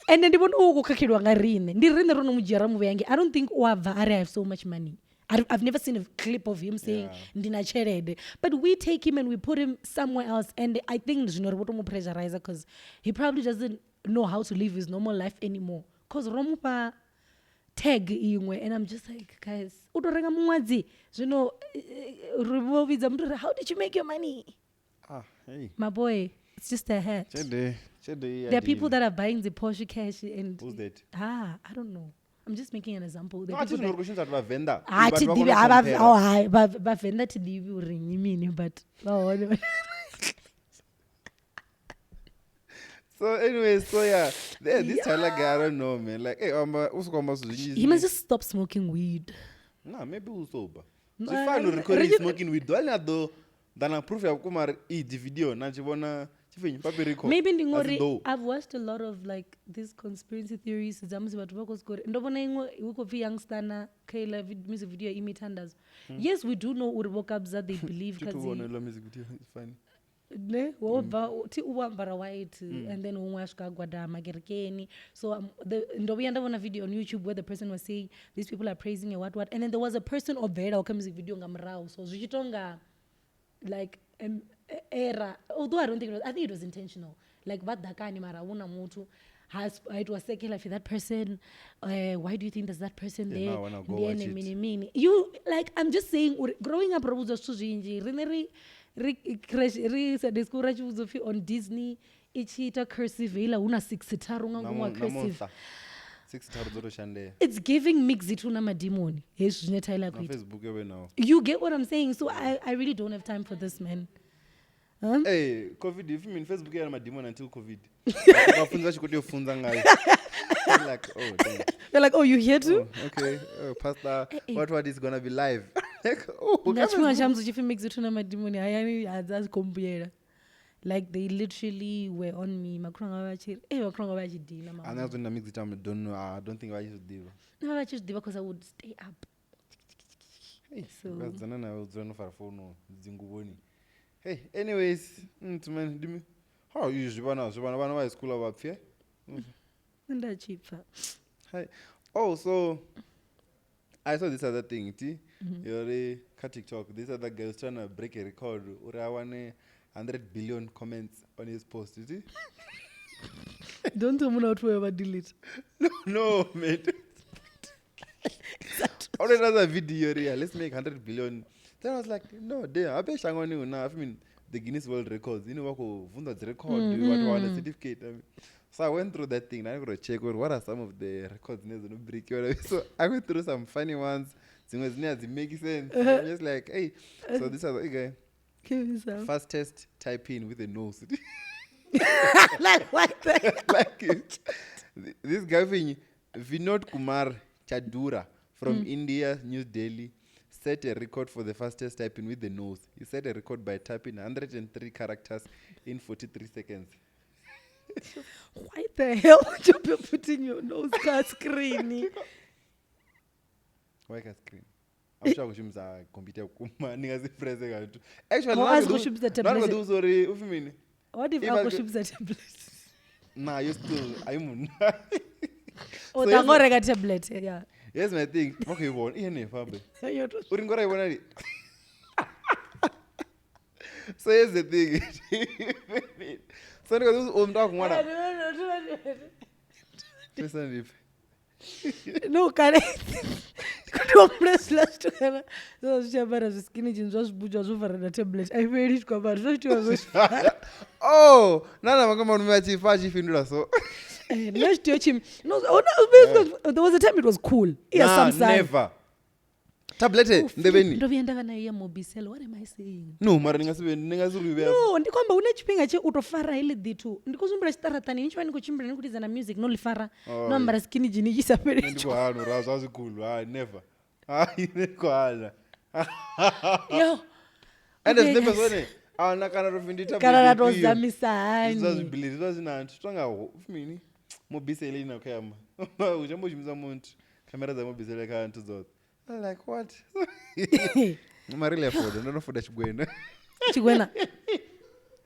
And ndi vhona u khou khakheliwa nga riṋe. Ndi riṋe ro no mu dzhia ra mu vhea ngei. I don't think u a bva a ri I have so much money. I've never seen a clip of him saying Yeah. ndina tshelede. But we take him and we put him somewhere else. And I think zwino ri vho to mu pressurize because he probably doesn't know how to live his normal life anymore. Because ro mu fha tag iṅwe and I'm just like, guys, u to renga muṅwadzi. Zwino, ri vho vhidza muthu uri, how did you make your money? Ah, hey. My boy, it's just a hat. Tshelede, tshelede I ya There are people dina. that are buying the Porsche cash and Who's that? I don't know. I'm just making an example. There No, are a thi people zwino ri that khou shumisa vhathu vha Venḓa. Ah, Vhathu thi vha ḓivhi, kona u ha vha- compare. oh, hai, vha Venḓa thi ḓivhi uri nnyi mini, but vha hone. So anyway, so yeah, this Tyler guy, I don't know, man. Like, hey, u sokou amba zwithu zwinzhi He must just stop smoking weed. Nah, maybe u sober. No, Zwi fani uri I- khori Ri- smoking weed. Ḓuvha ḽine a ḓo ḓa na proof ya vhukuma uri iyi dzi video na tshi vhona tshifhinga papi record. Maybe ndi A si ngori ḓo. I've watched a lot of like these conspiracy theories dza musi vhathu vha khou sokou ri ndo vhona iṅwe hu khou pfi youngster na kha iḽa music video ya Imithandazo. Yes, we do know uri Vho Kabza they believe Thi kha thu dzi vhona iḽa music video, it's funny. Ne, wo bva thi u ambara white and then huṅwe a swika a gwadama kerekeni. So ndo vhuya nda vhona video on YouTube where the person was saying these people are praising a what what, and then there was a person o bvelelaho kha music video nga murahu. So zwi tshi tonga like era, although I don't think it was, I think it was intentional. Like vha ḓakani mara hu na muthu has it was secular for that person. Why do you think there's that person Yeah, there? now I wanna go Ndi watch ene it. mini mini. You like I'm just saying uri, growing up ro vhudzwa zwithu zwinzhi. Riṋe ri crash ri Sunday school ra tshi vhudzwa upfi on Disney i tshi ita cursive heiḽa hu na 6 tharu nga Na ngomu ha na cursive. monster. 6 tharu dzo to shandea. It's giving mix it na madimoni. Hezwi zwine Tyler a Na khou ita. Facebook yo vhe naho. You get what I'm saying? So I really don't have time for this, man. Huh? Hey, COVID, if you mean Facebook ya na madimoni until COVID. Vhafunzi vha tshi khou tea u funza ngayo. I'm like, oh, damn. They're like, oh, you here too? Oh, okay. Oh, Pastor, Eh, eh. what is going to be live? Like, oh, Nga kha tshifhinga Facebook. tsha musi hu tshi pfi mix it na madimoni hayani a dza khou mbuyela. Like they literally were on me. Makhulu anga vha tshi ri, eh, makhulu anga vha tshi dina, mama. A na zwo na mix it up, don't know. I don't think vha tshi zwi ḓivha. No, vha tshi zwi ḓivha because I would stay up. Hey, So- vhasidzana navho dzula no fara founu dzinguvhoni. Hey, anyways, man, ndi mi- ha, izwi vhana, zwi vhana, vhana vha high school a vha pfi, eh? Nda tshi pfa. Hi. Oh, so I saw this other thing, T. Yori kha TikTok. This other guy was trying to break a record. Uri a wane 100 billion comments on his post. You see? Don't tell me not to ever delete. No, no, man. Already another video, yeah. Let's make 100 billion. Then I was like, no, damn. I bet shangoni una. I mean, the Guinness World Records. You know what? Vunda the record. You want a certificate. I mean, so I went through that thing. I got to check what are some of the records. Break. So I went through some funny ones. Zimwe dzine hadzi make sense. I'm just like, hey. So this other guy, Give me some. fastest type in with a nose. Like what the Like it. This guy Vinod Kumar Chadura from India, New Delhi, set a record for the fastest typing with the nose. He set a record by typing 103 characters in 43 seconds. Why the hell would you be putting your nose ka screen? Why ka screen? I'm sure kushumisa computer kuma ningazipresse kantu. Actually, Oh, asi kushumisa tablet. Nani sorry, ufi mini? What if If I akushumisa tablet? Nah, you still I'm Oh, So tangoreka tablet. Yeah. Here's my thing. Okay, ibona. Iyene fabe. Yoto- Uri ngora ibona li. So here's the thing. So ndikazi umuntu akungwana. Pesa ndiphi? No, kale kuti wamula zwiḽa zwithu kana zwa zwi tshi ambara zwiskini jeans zwa zwibudzwa zwo vara na tablet a i fheli tshi khou ambara zwa tshi zwo Oh, nana vanga malume achifa achifindula so. nṋe tshi tea u tshi no oh, there was a time it was cool iya Nah, Samsung never. Tablet Oh, ndeveni. ndo vhuya nda vha nayo ya Mobicel, what am I saying? No, mara ndingasibe ndingasiribe. No, ndi khou amba hu na tshifhinga tshe u tou fara heḽi ḓithu ndi khou humbula tshiṱaraṱani ni tshi vha ni khou tshimbila ni khou lidza na music no ḽi fara Oh, no ambara skinny jean i sa fheli Ndi khou hana uri zwa zwikhulu. Ah, never. Hayi, ndi khou hana. yo And Okay, zwinepe guys. zwone. Ana kana ro findi tablet. Kana ra tou ifhio. zamisa Zwa hani zwibili zwa zwi na nthu tonga upfi mini? Mobicel ina khayama. U shumisa muthu. Kamera dza Mobicel kha nthu dzoṱhe. I'm like what? Mara ile foda, ndo no foda tshigwena. Tshigwena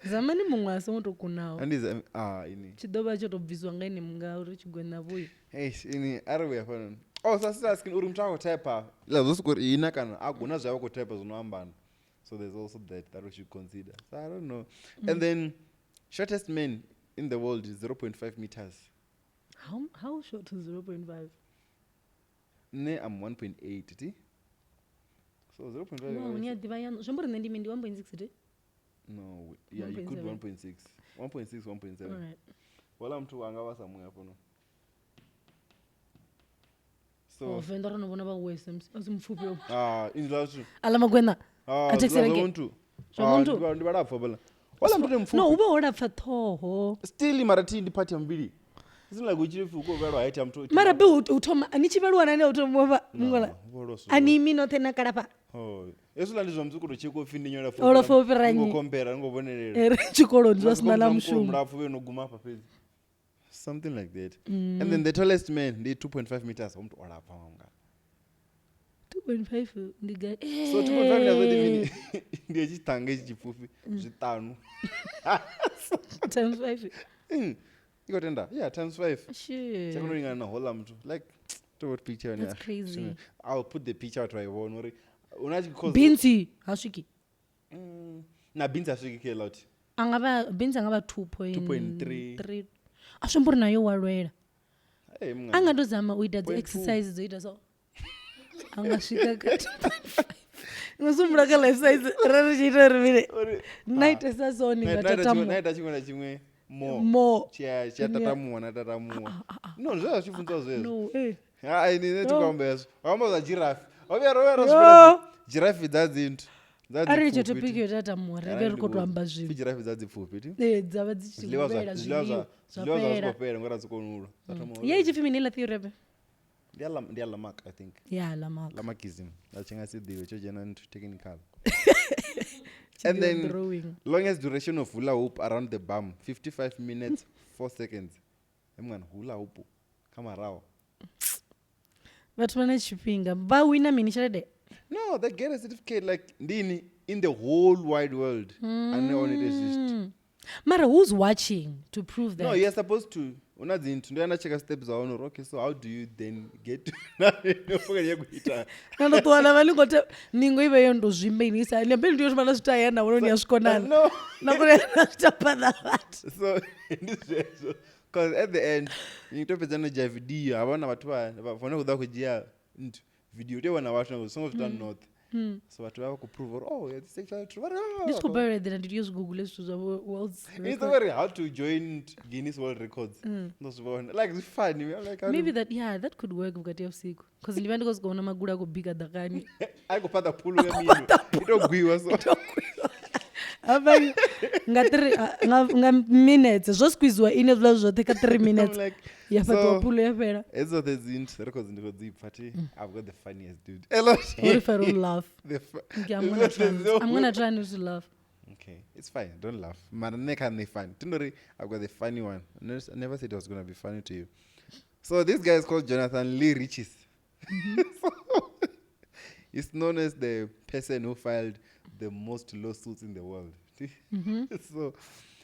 zamani muṅwe a songo tou kunaho Andiza ah ini. tshi ḓo vha tsho tou bviswa nga ene nga uri tshigwena vhuyo. Hey, ini ari uya fana. Oh, so sasa asking uri muthu a khou type la zwo siko uri ina kana a guna zwa khou type zwino ambana. So there's also that that we should consider. So I don't know. And then shortest man in the world is 0.5 meters. How short is 0.5? Ne I'm 1.8 ti. So 0.5 No, ni a ḓivha yaṋu zwi amba uri nṋe ndi mini ndi 1.6 ti? No, yeah, you could 1.7. 1.6. 1.6 1.7. Alright. Wala muthu anga vha sa muya fano. So Oh, venḓa ro no vhona vha wese a si mupfufhi o. ah inzwa zwithu. Aḽa magwena. Ah, A zwa thekhiseleke. muntu. Zwa Ah, muntu? ndi vhalapfu vhala. Wala muthu ndi mupfufhi. No, hu vha ho lapfa ṱhoho. Still mara thi ndi part ya muvhili. It's not like u tshi pfi u khou vhelwa height ya muthu. Mara be u thoma ni tshi vheluwa nani u thoma u vha muṅwe No, vho a ni imi noṱhe na kalafha. Oh, hezwiḽa ndi zwa musi u khou tou tsheka upfi ndi nyola O lapfa u fhira nnyi? ngo compare ngo vhonelela. Eh, ri tshikoloni zwa Musi sina na mukhulu mushumo. mulapfu vhe no guma afha fhedzi. Something like that. And then the tallest man ndi 2.5 meters muthu o lapfa nga. 2.5 ndi gai? So 2.5 meters ndi mini? Ndi tshi ṱanga itshi tshipfufhi zwiṱanu. Times 5. I khou tenda. Yeah, times 5. Shit. Tsha kona u lingana na hola muthu. Like to picture yone. That's crazy. I'll put the picture vhathu vha i vhona uri una tshi cause Binsi ha swiki. Na Binsi a swiki khe lot. A nga vha Binsi a nga vha 2.3. 2.3. A zwi amba uri nayo wa lwela. Hey, A mungana. nga to zama u ita dzi 0.2. exercise dzo ita so. A nga swika kha 2.5. Nga sumbula kha life size ra ri tshi ita uri mini. Uri Na itesa so ni nga tatamuwa. na ita tshiṅwe na tshiṅwe mo. Mo. Tshi a tatamuwa na tatamuwa. No, zwe zwa tshi funziwa zwezwo. No, eh. Hai, ni ne No. thi khou amba hezwo. Wa amba zwa giraffe. Wa vhuya ro vhuya ra Yo. zwi vhona giraffe dza dzinthu. Dza Arali itsho dzipfufhi topic thi. yo tatamuwa ri Arali vhe ri ndi khou to vhudze. amba Pfi zwiṅwe. giraffe dza dzipfufhi thi. Ee, dza vha dzi tshi Zwiḽiwa zwa fhela zwiḽiwa zwiḽiwa zwa zwa zwiḽiwa zwa zwi fhela. khou fhela ngori a dzi koni u lwa. Zwa thoma u Ye i tshi pfi mini heiḽa theory habe? Ndi ya Lam- ndi ya Lamarck I think. Ya Lamarck. Lamarckism. A tshi nga si ḓivhe tsho dzhena nthu technical. Tshi And ḓivha then drawing. longest duration of hula hoop around the bum 55 minutes 4 seconds. He mngani hula hoop kha maraho. Vhathu vha na tshifhinga vha wina mini tshelede? No, they get a certificate like ndini in the whole wide world. Ane on it exist. Mara who's watching to prove that? No, you're supposed to una dzinthu ndo yana cheka steps dza hone uri okay so how do you then get to no kuita Na ndo ṱuwa na vha ni khou ningo i vhe yo ndo zwimba ini isa ni ambe ndi yo thoma na zwi ita hayani na vhone ni a zwi konana. No. Na kone na zwi ita phanḓa ha vhathu. So ndi zwezwo because at the end ni to fhedza no dzhia video ha vha na vhathu vha vhone khou ḓa khou dzhia nthu video u tea u vhona vhathu na songo zwi ita noṱhe. So vhathu vha vha khou prove uri oh yeah, this is actually true. Vha ri, Ndi tshi khou "Ah." balelwa eḓela ndi tea u zwi google zwithu zwa vho world's It's record. very how to join Guinness World Records. Ndo zwi vhona like it's funny. I'm like how Maybe that yeah, that could work vhukati ha vhusiku because ndi vha ndi khou sokou vhona magulu a khou bika ḓakani. I go pata pulo ya mino. Ito gwiwa so. Hafha nga three nga minutes zwo squeeziwa ine zwiḽa zwoṱhe kha 3 minutes. I'm like, Ya fhaṱiwa so- pulo ya fhela. Hedzo dzoṱhe dzi nthu records ndi khou dzi pfa thi. I've got the funniest dude. A lot. What if I don't laugh? The Okay, I'm gonna try not, I'm gonna try not to laugh. Okay, it's fine. Don't laugh. Mara nṋe kha nṋe funny. Tindori, I've got the funny one. I never said it was gonna be funny to you. So this guy is called Jonathan Lee Riches. So, he's known as the person who filed the most lawsuits in the world. So,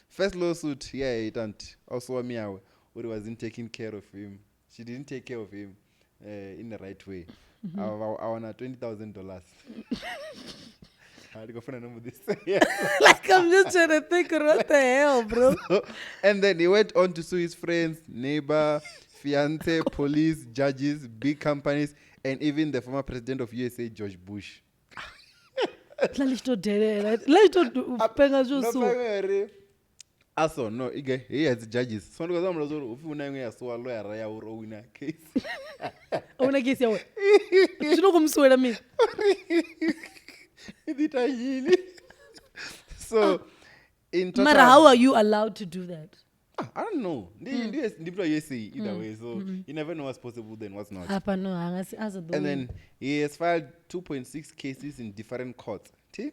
first lawsuit, yeah, it and also Miawe, who wasn't taking care of him. She didn't take care of him in the right way. I want $20,000. This. Like I'm just trying to think what the hell, bro. And then he went on to sue his friends, neighbor, fiance, police, judges, big companies, and even the former president of USA, George Bush. La li tshi to delela. La tshi to penga zwo No, so. pengere. Aso no, ige he has judges. So ndiko zamula zori upfi una imwe ya suwa lawyer ya uri o wina case. Una case yawe. Zwino kumusuwela mina. Ithita yini? So in total, Mara, how are you allowed to do that? I don't know. Ndi USA either way. So you never know what's possible then what's not. Hafha no, anga si aza ḓo. And then he has filed 2.6 cases in different courts. T?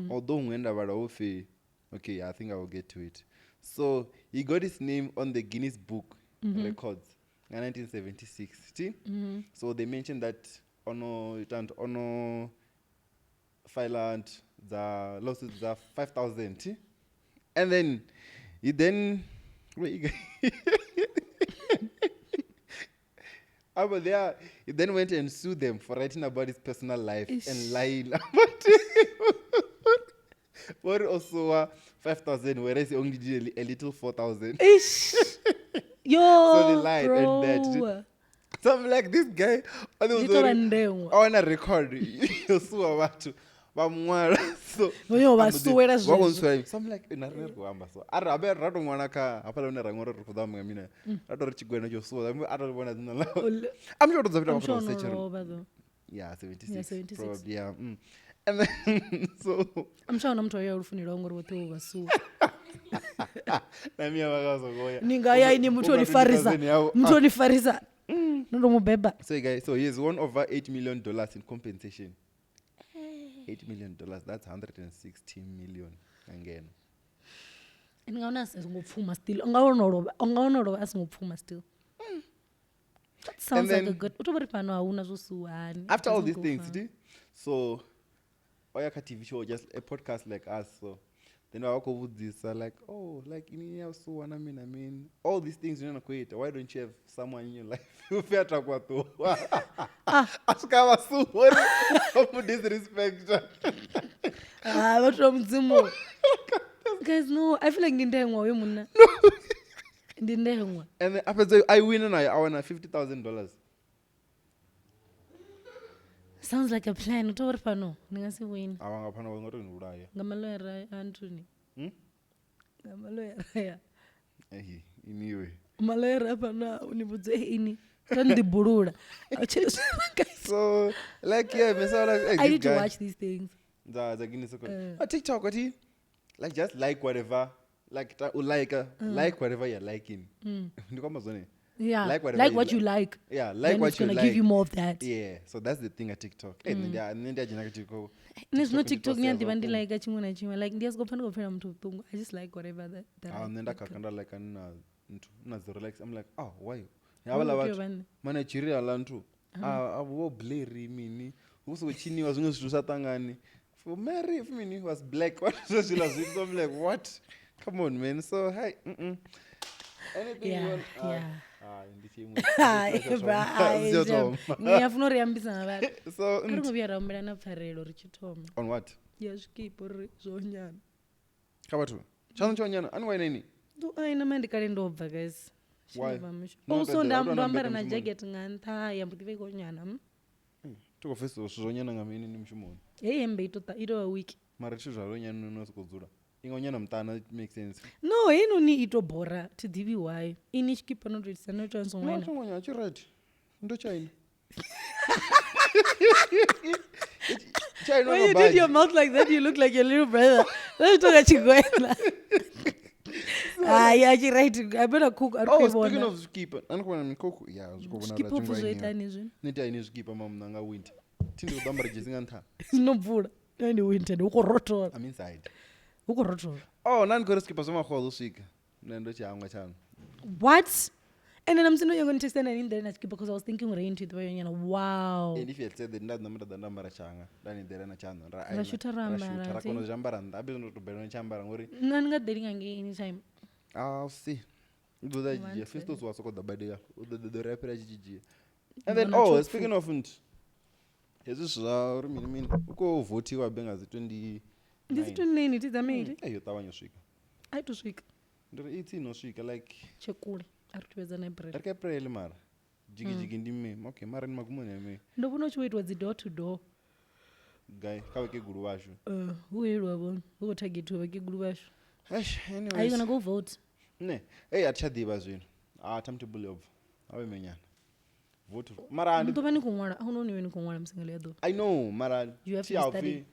Although Ngwenda Baraofe, okay, I think I will get to it. So he got his name on the Guinness Book Records in 1976. T? So they mentioned that ono ono filed the lawsuits the 5,000. T? And then he then wait, but there, he then went and sued them for writing about his personal life Ish. and lying about it. But also 5,000, whereas he only did a little 4,000. Ish. Yo, So they lied bro. and that. So I'm like, this guy, I want to record. You sue about vamwala so Yo, vha suwela zwezwo. so I'm like na rine ri khou amba so a ri habe ra to ṅwala kha hafhaḽa hune ra ṅwala ri khou ḓo amba nga mina ra to ri tshigwena tsho suwa a to vhona dzina ḽawe. I'm sure to I'm sure no lovha though. Yeah, 76, Yeah, 76. probably, yeah. And then so I'm sure na muthu ya lufuni lwa ngori vhoṱhe vho vha suwa. na miya vakazogoya. Ni nga ya ini muthu o ni farisa. Muthu o ni farisa. No ndo mubeba. So guys, so he has won over $8 million in compensation. $8 million, that's 160 million again. Ni nga wana a songo pfuma still. Nga wono lovha, nga wono lovha a songo pfuma still. That sounds then, like a good. U to vhori fhano a huna zwo suwani. After all these things, see? So Oyaka TV show, just a podcast like us. So then I walk this like, oh, like in so I mean, all these things you know, why don't you have someone in your life who fear to ask our disrespect. Ah, vhathu vha Mudzimu. Guys, no, I feel like ndi ndengwa hoyo munna. Ndi ndengwa. And then after I win and I won $50,000. Sounds like a plan. U to vhori fhano ni nga si win. I want to Nga maloyara a Anthony. Nga maloyara ya. Anyway. Maloyara fhano ni vhudze ini. To ndi bulula. So like yeah, Mr. Like, hey, I this need to guy, watch these things. The Guinness Record. But TikTok, what he like just like whatever, like like like whatever you're liking. Yeah. Like whatever like you what you like. Yeah, like Then what it's you gonna like. give you more of that. Yeah, so that's the thing at TikTok. And then they Nṋe zwino TikTok ni a ḓivha ndi like tshiṅwe na tshiṅwe. Like ndi a soko pfa ndi khou pfela muthu vhuṱungu. I just like whatever that Ah, I nṋe nda like. khakha nda like na nthu na zero likes. I'm like, oh, why? Vho Havhaḽa tea u vhathu vha nṋe. ma Nigeria ḽa nthu a vho blurry mini hu sokou tshiniwa zwiṅwe zwithu sa ṱangani. For Mary, if mini was black, what is zwiḽa zwithu? So I'm like, what? Come on, man. So hi, Anything you Yeah, want? yeah. Ndi tshiimo. Hai, bra, hai, Zwi Ni a funa uri ambisa nga vhathu. So A ri ngo vhuya ra humbela na pfarelo ri tshi thoma. on what? Ya zwikipa uri zwo nyana. Kha vhathu. Tshaṋu tsho nyana, ani waina ini? Ndo ai na ndi kale ndo bva guys. Why? Tshi bva mushumo. No, Also but nda I don't ndo ambara know na mushumoni. jacket nga nṱha ya mbo ḓi vha i khou nyana. Thi khou pfesesa zwithu zwo nyana nga mini ni mushumoni. Heyi hemmbe i to ṱa i to vha weak. Mara zwithu zwa nyana no sokou dzula. Inga nyana muṱana it makes sense. No, heinoni i to bora thi ḓivhi why. Ini tshikipa no to itisa no ita songo No, ena. tsho nyana tshi right. Ndo tshaina. Tshaina When you did your mouth like that, you look like your little brother. Zwa tonga tshigwena. Hayi a tshi right a bela khukhu a ri Oh, khou i speaking vhona. of zwikipa, a ni khou vhona mikhukhu? Ya, zwi khou vhonala Zwikipa tshi upfi ngo zwo iniwa. itani zwino? Nṋe tea ini zwikipa mamuna nga winter. Thi ndi ḓo ambara jesi nga nṱha. Zwino mvula. Nṋe ndi winter ndi hu khou rothola. I'm inside. Hu khou rothola. Oh, na ndi khou ri zwikipa zwa makhuwa zwo swika. Nṋe ndo tshi hangwa tshaṋu. What? And then I'm sitting here going to text and I didn't because I was thinking rain to the way. Wow. And if you had said that nda ḓo nda ḓa nda ambara tshanga, nda ni ḓela na tshaṋu. Ra Ra shutha ra ambara, ra thi? kona u zwi ambara nnḓa. Abe ndo to bela na tshi ambara ngori Nna ndi nga ḓeli nga ngei anytime. I'll see. U ḓo ḓa tshi dzhia. One Fistos wa soko ḓa badela. U ḓo ḓo ri a fhira tshi tshi dzhia. And then Ndi vhona oh, tsho speaking of nthu. Hezwi zwithu zwa uri mini mini u khou votiwa be nga dzi 29. Ndi dzi 29 thi dza May. Ei yo ṱavhanya u swika. A i to swika. Ndi ri i tsini no swika like Tshe kule. A ri thuvhedza na April. ri ka April mara. Jigi jigi ndi May. Okay, mara ni magumoni a May. Ndo vhona u tshi vho itiwa dzi door to door. Guy, kha vhakegulu vhashu. Hu eliwa vhone. Hu khou targetiwa vhakegulu vhashu. Eish, Are you anyways. gonna go vote? Ne, hey a thi tsha ḓivha zwino. Ah, timetable yo bva. A vhe menyana. Vote. Mara Ni ndi ḓo vha ni khou ṅwala. A huna hune ni khou ṅwala musi nga ḽia ḓuvha. I know mara You have thi to be a pfi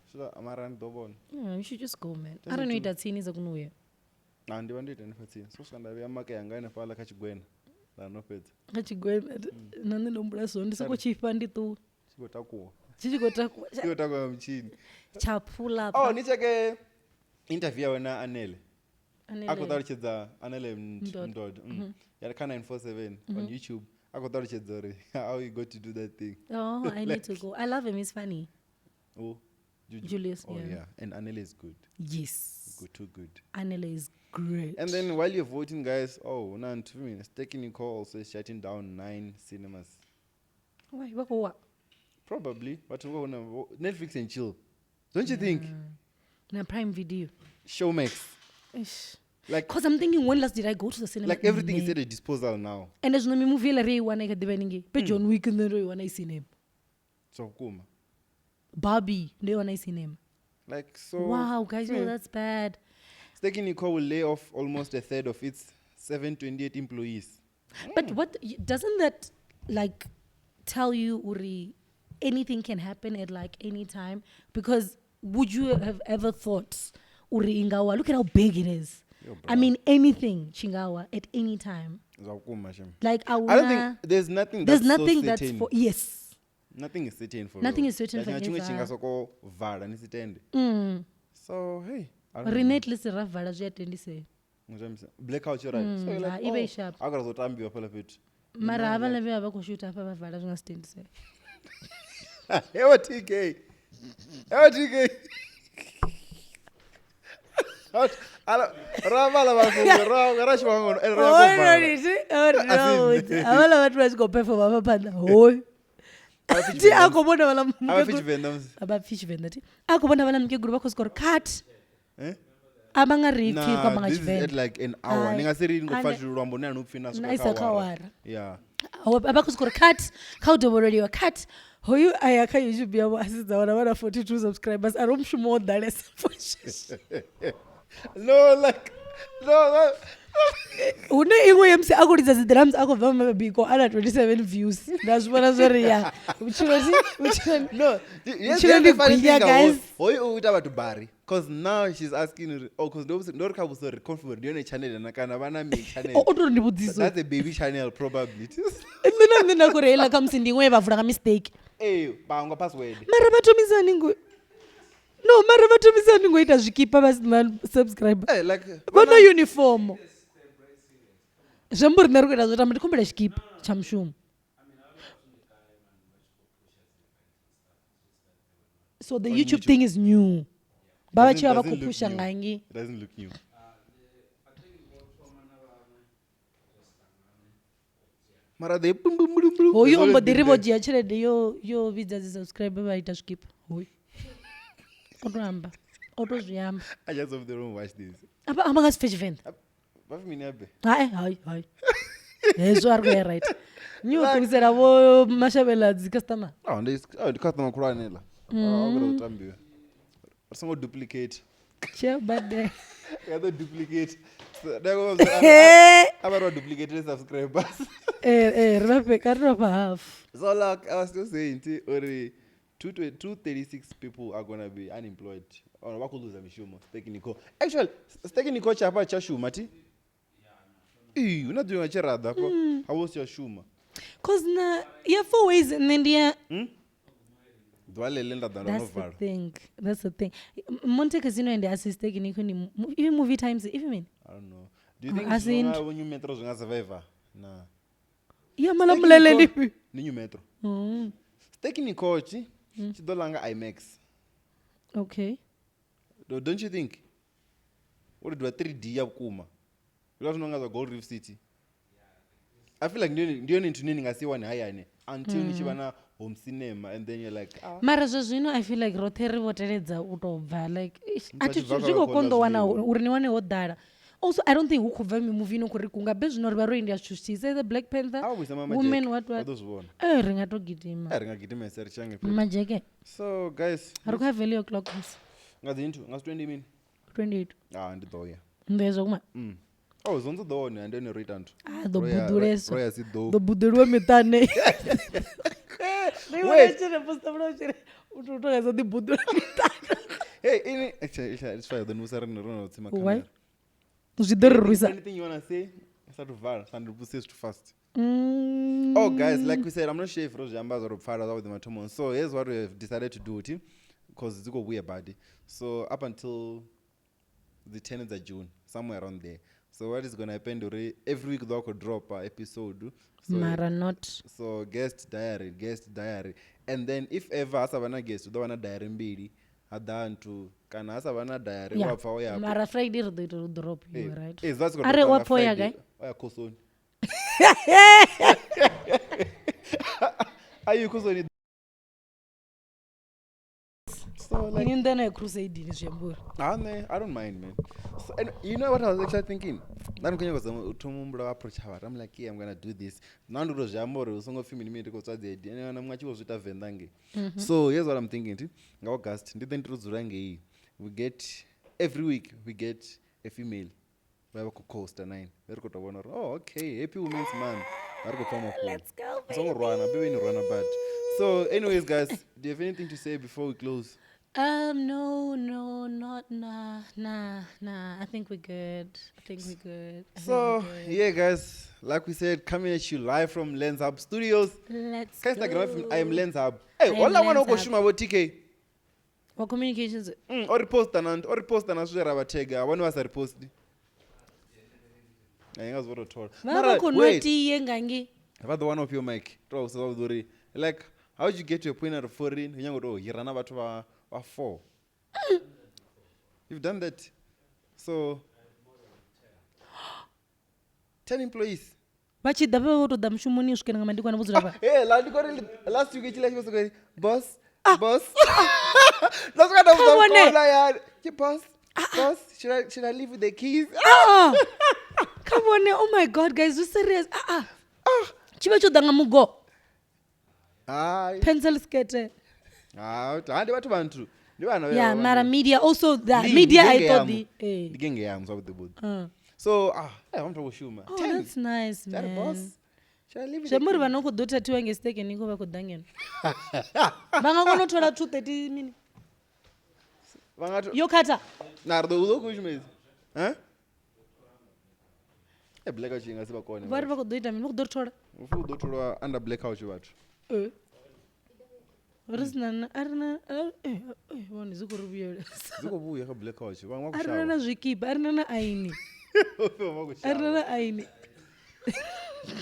studying. mara ndi ḓo vhona. Yeah, you should just go, man. Doesn't Arali no do- ita tsini dza kona uya. Na ndi vha ndo ita hanefha tsini. So swika nda vhea maka yanga hanefhaḽa kha tshigwena. Nda no fhedza. Kha tshigwena na nṋe ndo humbula zwone ndi soko tshi fha ndi ṱuwe. Tshi khou takuwa. Tshi tshi khou takuwa. Tshi khou takuwa nga mutshini. Tsha phula Oh, ni cheke interview yawe na Anele. Anele. A khou ṱalutshedza Anele Mdoda. Mdoda. Ya kha 947 on YouTube. A khou ṱalutshedza uri how you got to do that thing. Oh, I need to go. I love him. He's funny. Oh, Juju. Julius, Oh yeah. yeah, and Anele is good. Yes. Good, too good. Anele is great. And then while you're voting, guys, oh, na 2 minutes. Technical also is shutting down 9 cinemas. Why? Vha khou wa? Probably, but Netflix and chill. Don't you think? Na Prime Video. Showmax. Eish. Like, Because I'm thinking, when last did I go to the cinema? like everything is Nṋe. at a disposal now. And there's no movie la re i wana i kha ḓivha haningei. Pe John Wick nṋe ndo i wana i cinema. So kuma. Barbie ndo i wana i cinema. Like so. Wow, guys, oh, that's bad. Ster-Kinekor will lay off almost a third of its 728 employees. But what doesn't that like tell you, Uri, anything can happen at like any time? Because would you have ever thought, Uri Ingawa, look at how big it is. Yo, I mean, anything, Chingawa, at any time. Zwa shem. Like, I I don't think there's nothing. there's that's nothing so that's certain. for, yes. Nothing is certain for Nothing real. is certain Like, for nga tshiṅwe tshi nga never. soko vala ni si tende. So hey, I don't Rine at least ra vala zwi a tendisea. know. Blackout, you're right. So you're like, ha, i vha i oh, sharp. a kora zwo tambiwa fhaḽa fhethu. Mara havhaḽa vhe vha vha khou shutha hafha vha vala zwi nga si tendisea. Ewa TK. Ewa TK. Ala ra vala vha ra ra xivangano ra Oh, havhaḽa vhathu vha tshi khou performa hafha phanḓa hoyu ti a khou vhona vhaḽa Ava mukegulu Tshivenḓa musi. a vha pfi Tshivenḓa ti a khou vhona vhaḽa mukegulu vha khou sokou ri cut Eh? a vha nga ri pfi Nah, kwamba nga this is at Tshivenḓa like an hour. Ai, Ni nga si ri ni khou pfa ane- luambo lune a ni pfi na Na swika isa kha kha awara. awara. Yeah. A vha khou sokou ri cut kha u dovhololiwa cut hoyu a ya kha YouTube yavho a sedza wana vha na 42 subscribers a ri mushumo wo ḓalesa for shishi. No, like no, no. Hune iṅwe ya musi a khou lidza dzi drums a khou bva mabiko a na 27 views nda zwi vhona zwori ya vhutshilo vhutshilo No, yes, Vhutshilo here's ndi the funny gwinya, thing, guys. Hoyu u ita vhathu bari. Cause now she's asking uri, oh, cause ndo ri kha vhudzisa uri confirm ndi yone channel na kana vha na main channel. o tori ndi vhudziso That's a baby channel probably. Nṋe na nṋe nda khou ri heiḽa khamusi ndi iṅwe ye vha vula nga mistake. Eh, bangwa password. Mara vha thomisani ngo no mara vha thomisani ngo ita zwikipa vha sina subscriber. Eh, like Vha na uniform. Zwi amba uri nṋe ri khou ita zwo tamba ndi khumbela tshikipa tsha mushumo. So the On YouTube YouTube. thing is new. Vha vha tshi vha vha Doesn't khou look phusha new. nga ngei. It doesn't look new. Mara they boom boom boom boom. Hoyu There's o mbo always ḓi been ri vho that. dzhia tshelede yo vhidza dzi subscriber vha ita zwikipa. Hoyu. O to amba. O to zwi amba. I just hope they don't watch this. A vha amba nga si pfe Tshivenḓa. Vha pfi mini habe? Hai hai hai. Hezwo a ri khou ya right. Ni u ṱuwisela vho mashavhela dzi customer. Oh, ndi oh, ndi customer khulwane ḽa. Oh, vha khou tambiwa. Ri songo duplicate. Tsheo badela. Ya ḓo duplicate. So, nda khou vha a vha ri vha duplicate subscribers. Eh eh ri vha fhe ka ri vha fha half. So like I was still saying ti uri 236 people are gonna be unemployed or vha khou luza mishumo. Technical, actually, technical tsha hafha tsha shuma ti. Ee, hu na dziṅwe tshe ra ḓa hafha ha vho si tsha shuma. Cause na ya four ways nṋe ndi ya Ḓuvha ḽeḽi nda ḓa ndo no That's the vala. thing. That's the thing. Monte Casino and the assist technique ni even movie times even mini. I don't know. Do you think As in- zwinga vho New Metro zwi nga survive? Na. Ya malamulele ndi fhi? Ndi New Metro. Technical tshi tshi ḓo langa IMAX. Okay. Don't you think? Uri dwa 3D ya vhukuma. Zwiḽa zwi no nga zwa Gold Reef City. I feel like ndi yone nthu ine ni nga si i wane hayani until ni tshi vha na home cinema and then you're like, ah. Mara zwa zwino I feel like roṱhe ri vho teledza u tou bva like ish, Muthu a a tshi thi bva zwi kha khou vha konḓa u wana zwiḽiwa. uri ni wane ho ḓala. Also I don't think hu khou bva mimuvi ino khou ri kunga be zwino ri vha ro india zwithu zwithihi say the Black Panther, A vha vhuisa mama women Jack, what vha what. ḓo zwi vhona. Eh ri nga to gidima. Eh, ri nga gidimesa ri tshi ya ngafhi. Majeke. So guys, Ri khou ya value o'clock musi. nga dzi nthu nga 20 min. 28. Ah, ndi ḓo ya. Ndo ya zwa kuma. Oh, zonzo ḓo hone ndi hone ro ita nthu. Ah ḓo Ro ya- buduleswa. Ro ya si ḓo. Ḓo budeliwa miṱani. Ndi vhona Wait. tshi re posta vhona tshi re u tou tonga sa ḓi budula miṱani. Hey, ini actually it's fine. Then usare ro no tsima Why? camera. Zwi ḓo ri rwisa. Anything you wanna say? Start to vala, sandi vhuse zwithu fast. Oh guys, like we said, I'm not sure if ro zwi amba zwa ro pfala zwavhuḓi mathomoni. So here's what we have decided to do, ti, because dzi khou vhuya badi. So up until the 10th of June, somewhere around there. So what is gonna happen uri every week ḓo khou drop episode. So Mara not. So guest diary, guest diary. And then if ever ha sa vha na guest, hu ḓo vha na diary mbili. Ha ḓa nthu kana ha sa vha na diary wa pfa o ya Mara Friday ri ḓo ita uri drop you right. Eh, zwa tshi khou Are dropa wa nga pfa o ya Friday, gai? O ya khosoni. Are you khosoni? So like Ini nḓana ya crusade ni zwi amba uri. ah, ne, I don't mind, man. So, and you know what I was actually thinking? Nda ndi khou nyanga u zama u thoma u humbula approach vhathu. I'm like, yeah, I'm gonna do this. Now ndi to zwi amba uri hu songo pfi mini mini ndi khou tswa dzi idea. Ene muṅwe a tshi vho zwi ita Venḓa ngei. So here's what I'm thinking, ti. Nga August, ndi ḓe ndi to dzula ngei. We get every week we get a female. Vha vha khou coaster nine. Vha ri khou tou vhona uri, oh, okay, happy women's month. Vha ri khou pfa mafhungo. Let's go, Ni songo rwana, baby ni rwana bad. So anyways guys, do you have anything to say before we close? No, no, not nah, nah, nah. I think we're good. I think we're good. I think So we're good. yeah, guys, like we said, coming at you live from Lens Hub Studios. Let's Ka Instagram, go. I am Lens Hub. Hey, I am all I want Lens to go Hub. shuma bo TK. What communications? Or repost na or repost na zwe ra vha tag. Vhone vha sa repost. Ai nga zwo ro thola. Vha vha khou nwa tie ngangi. Vha ḓo wana ufhio mic. To sa zwavhuḓi uri like how did you get to a point at foreign? U nyanga u to hira na vhathu vha 4. You've done that. So 10 employees. Vha tshi ḓa vha vha vho tou ḓa mushumoni u swikela nga madekwana vho dzula fha. Hey, la ndi kori last week tshila tshi vho boss, boss. That's what I was Come on, eh. calling ya. Ke boss. Boss, should I leave with the keys? Ah! Come on, eh. Oh my God, guys, we serious. Ah ah. Tshi vha tsho ḓa nga mugo. Hai. Pencil skirt. Ah, ndi vhathu vhanthu. Ndi vhana vhe Yeah, vha mara vha- media also the Ndi- media ndi I genge thought yamu. the eh. Ndi genge yamu zwavhuḓi vhuḓi. So, vha muthu wa khou shuma. Oh, 10. that's nice, Tari man. boss. Should I leave with Zwi the amba uri vha no khou ḓo thathiwa nge stekeni vha khou ḓa ngeno. Vha nga kona u thola 2:30 mini. Vha nga to Yo khatha. Na ri ḓo u ḓo khou shumisa. Eh? Eh, black couch nga si vha kone. Vha ri vha khou ḓo ita mini? Vha khou ḓo ri thola. Upfi u ḓo tholwa under black couch vhathu. Eh. Ri sina na a ri na vhone zwi khou ri vhuyela. Dzi khou vhuya kha black couch. Vhaṅwe vha A khou ri na shavha. na zwikipa, a ri na na aini. Vhaṅwe vha khou A ri na shavha. na aini.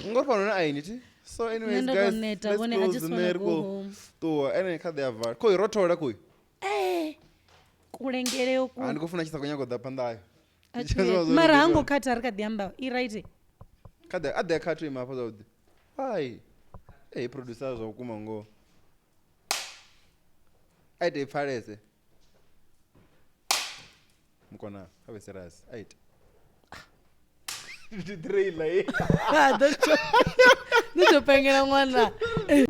Ngori fhano na aini thi. So anyways Nṋe ndo guys, tou neta let's vhone, I close just nṋe wanna ri go khou home. ṱuwa. Ene kha ḓi a vala. Khoyu ro thola khoyu. Eh. Kulengeleo ku. Ah, ndi khou funa tshi sa khou nyanga u ḓa phanḓa hayo. A Tshi thi zwa zwo Mara ri hango ḓo- khatha ri kha ḓi amba. I right. Kha ḓe a ḓe kha thu ima hafha zwavhuḓi. Hai. Eh, producer zwa vhukuma ngoho. A ite i pfalese. Mukona, kha vhe serious. A ite. Ndi trailer ye. Ah, ḓo tsho. Ḓo tsho pengela ṅwana. Eh.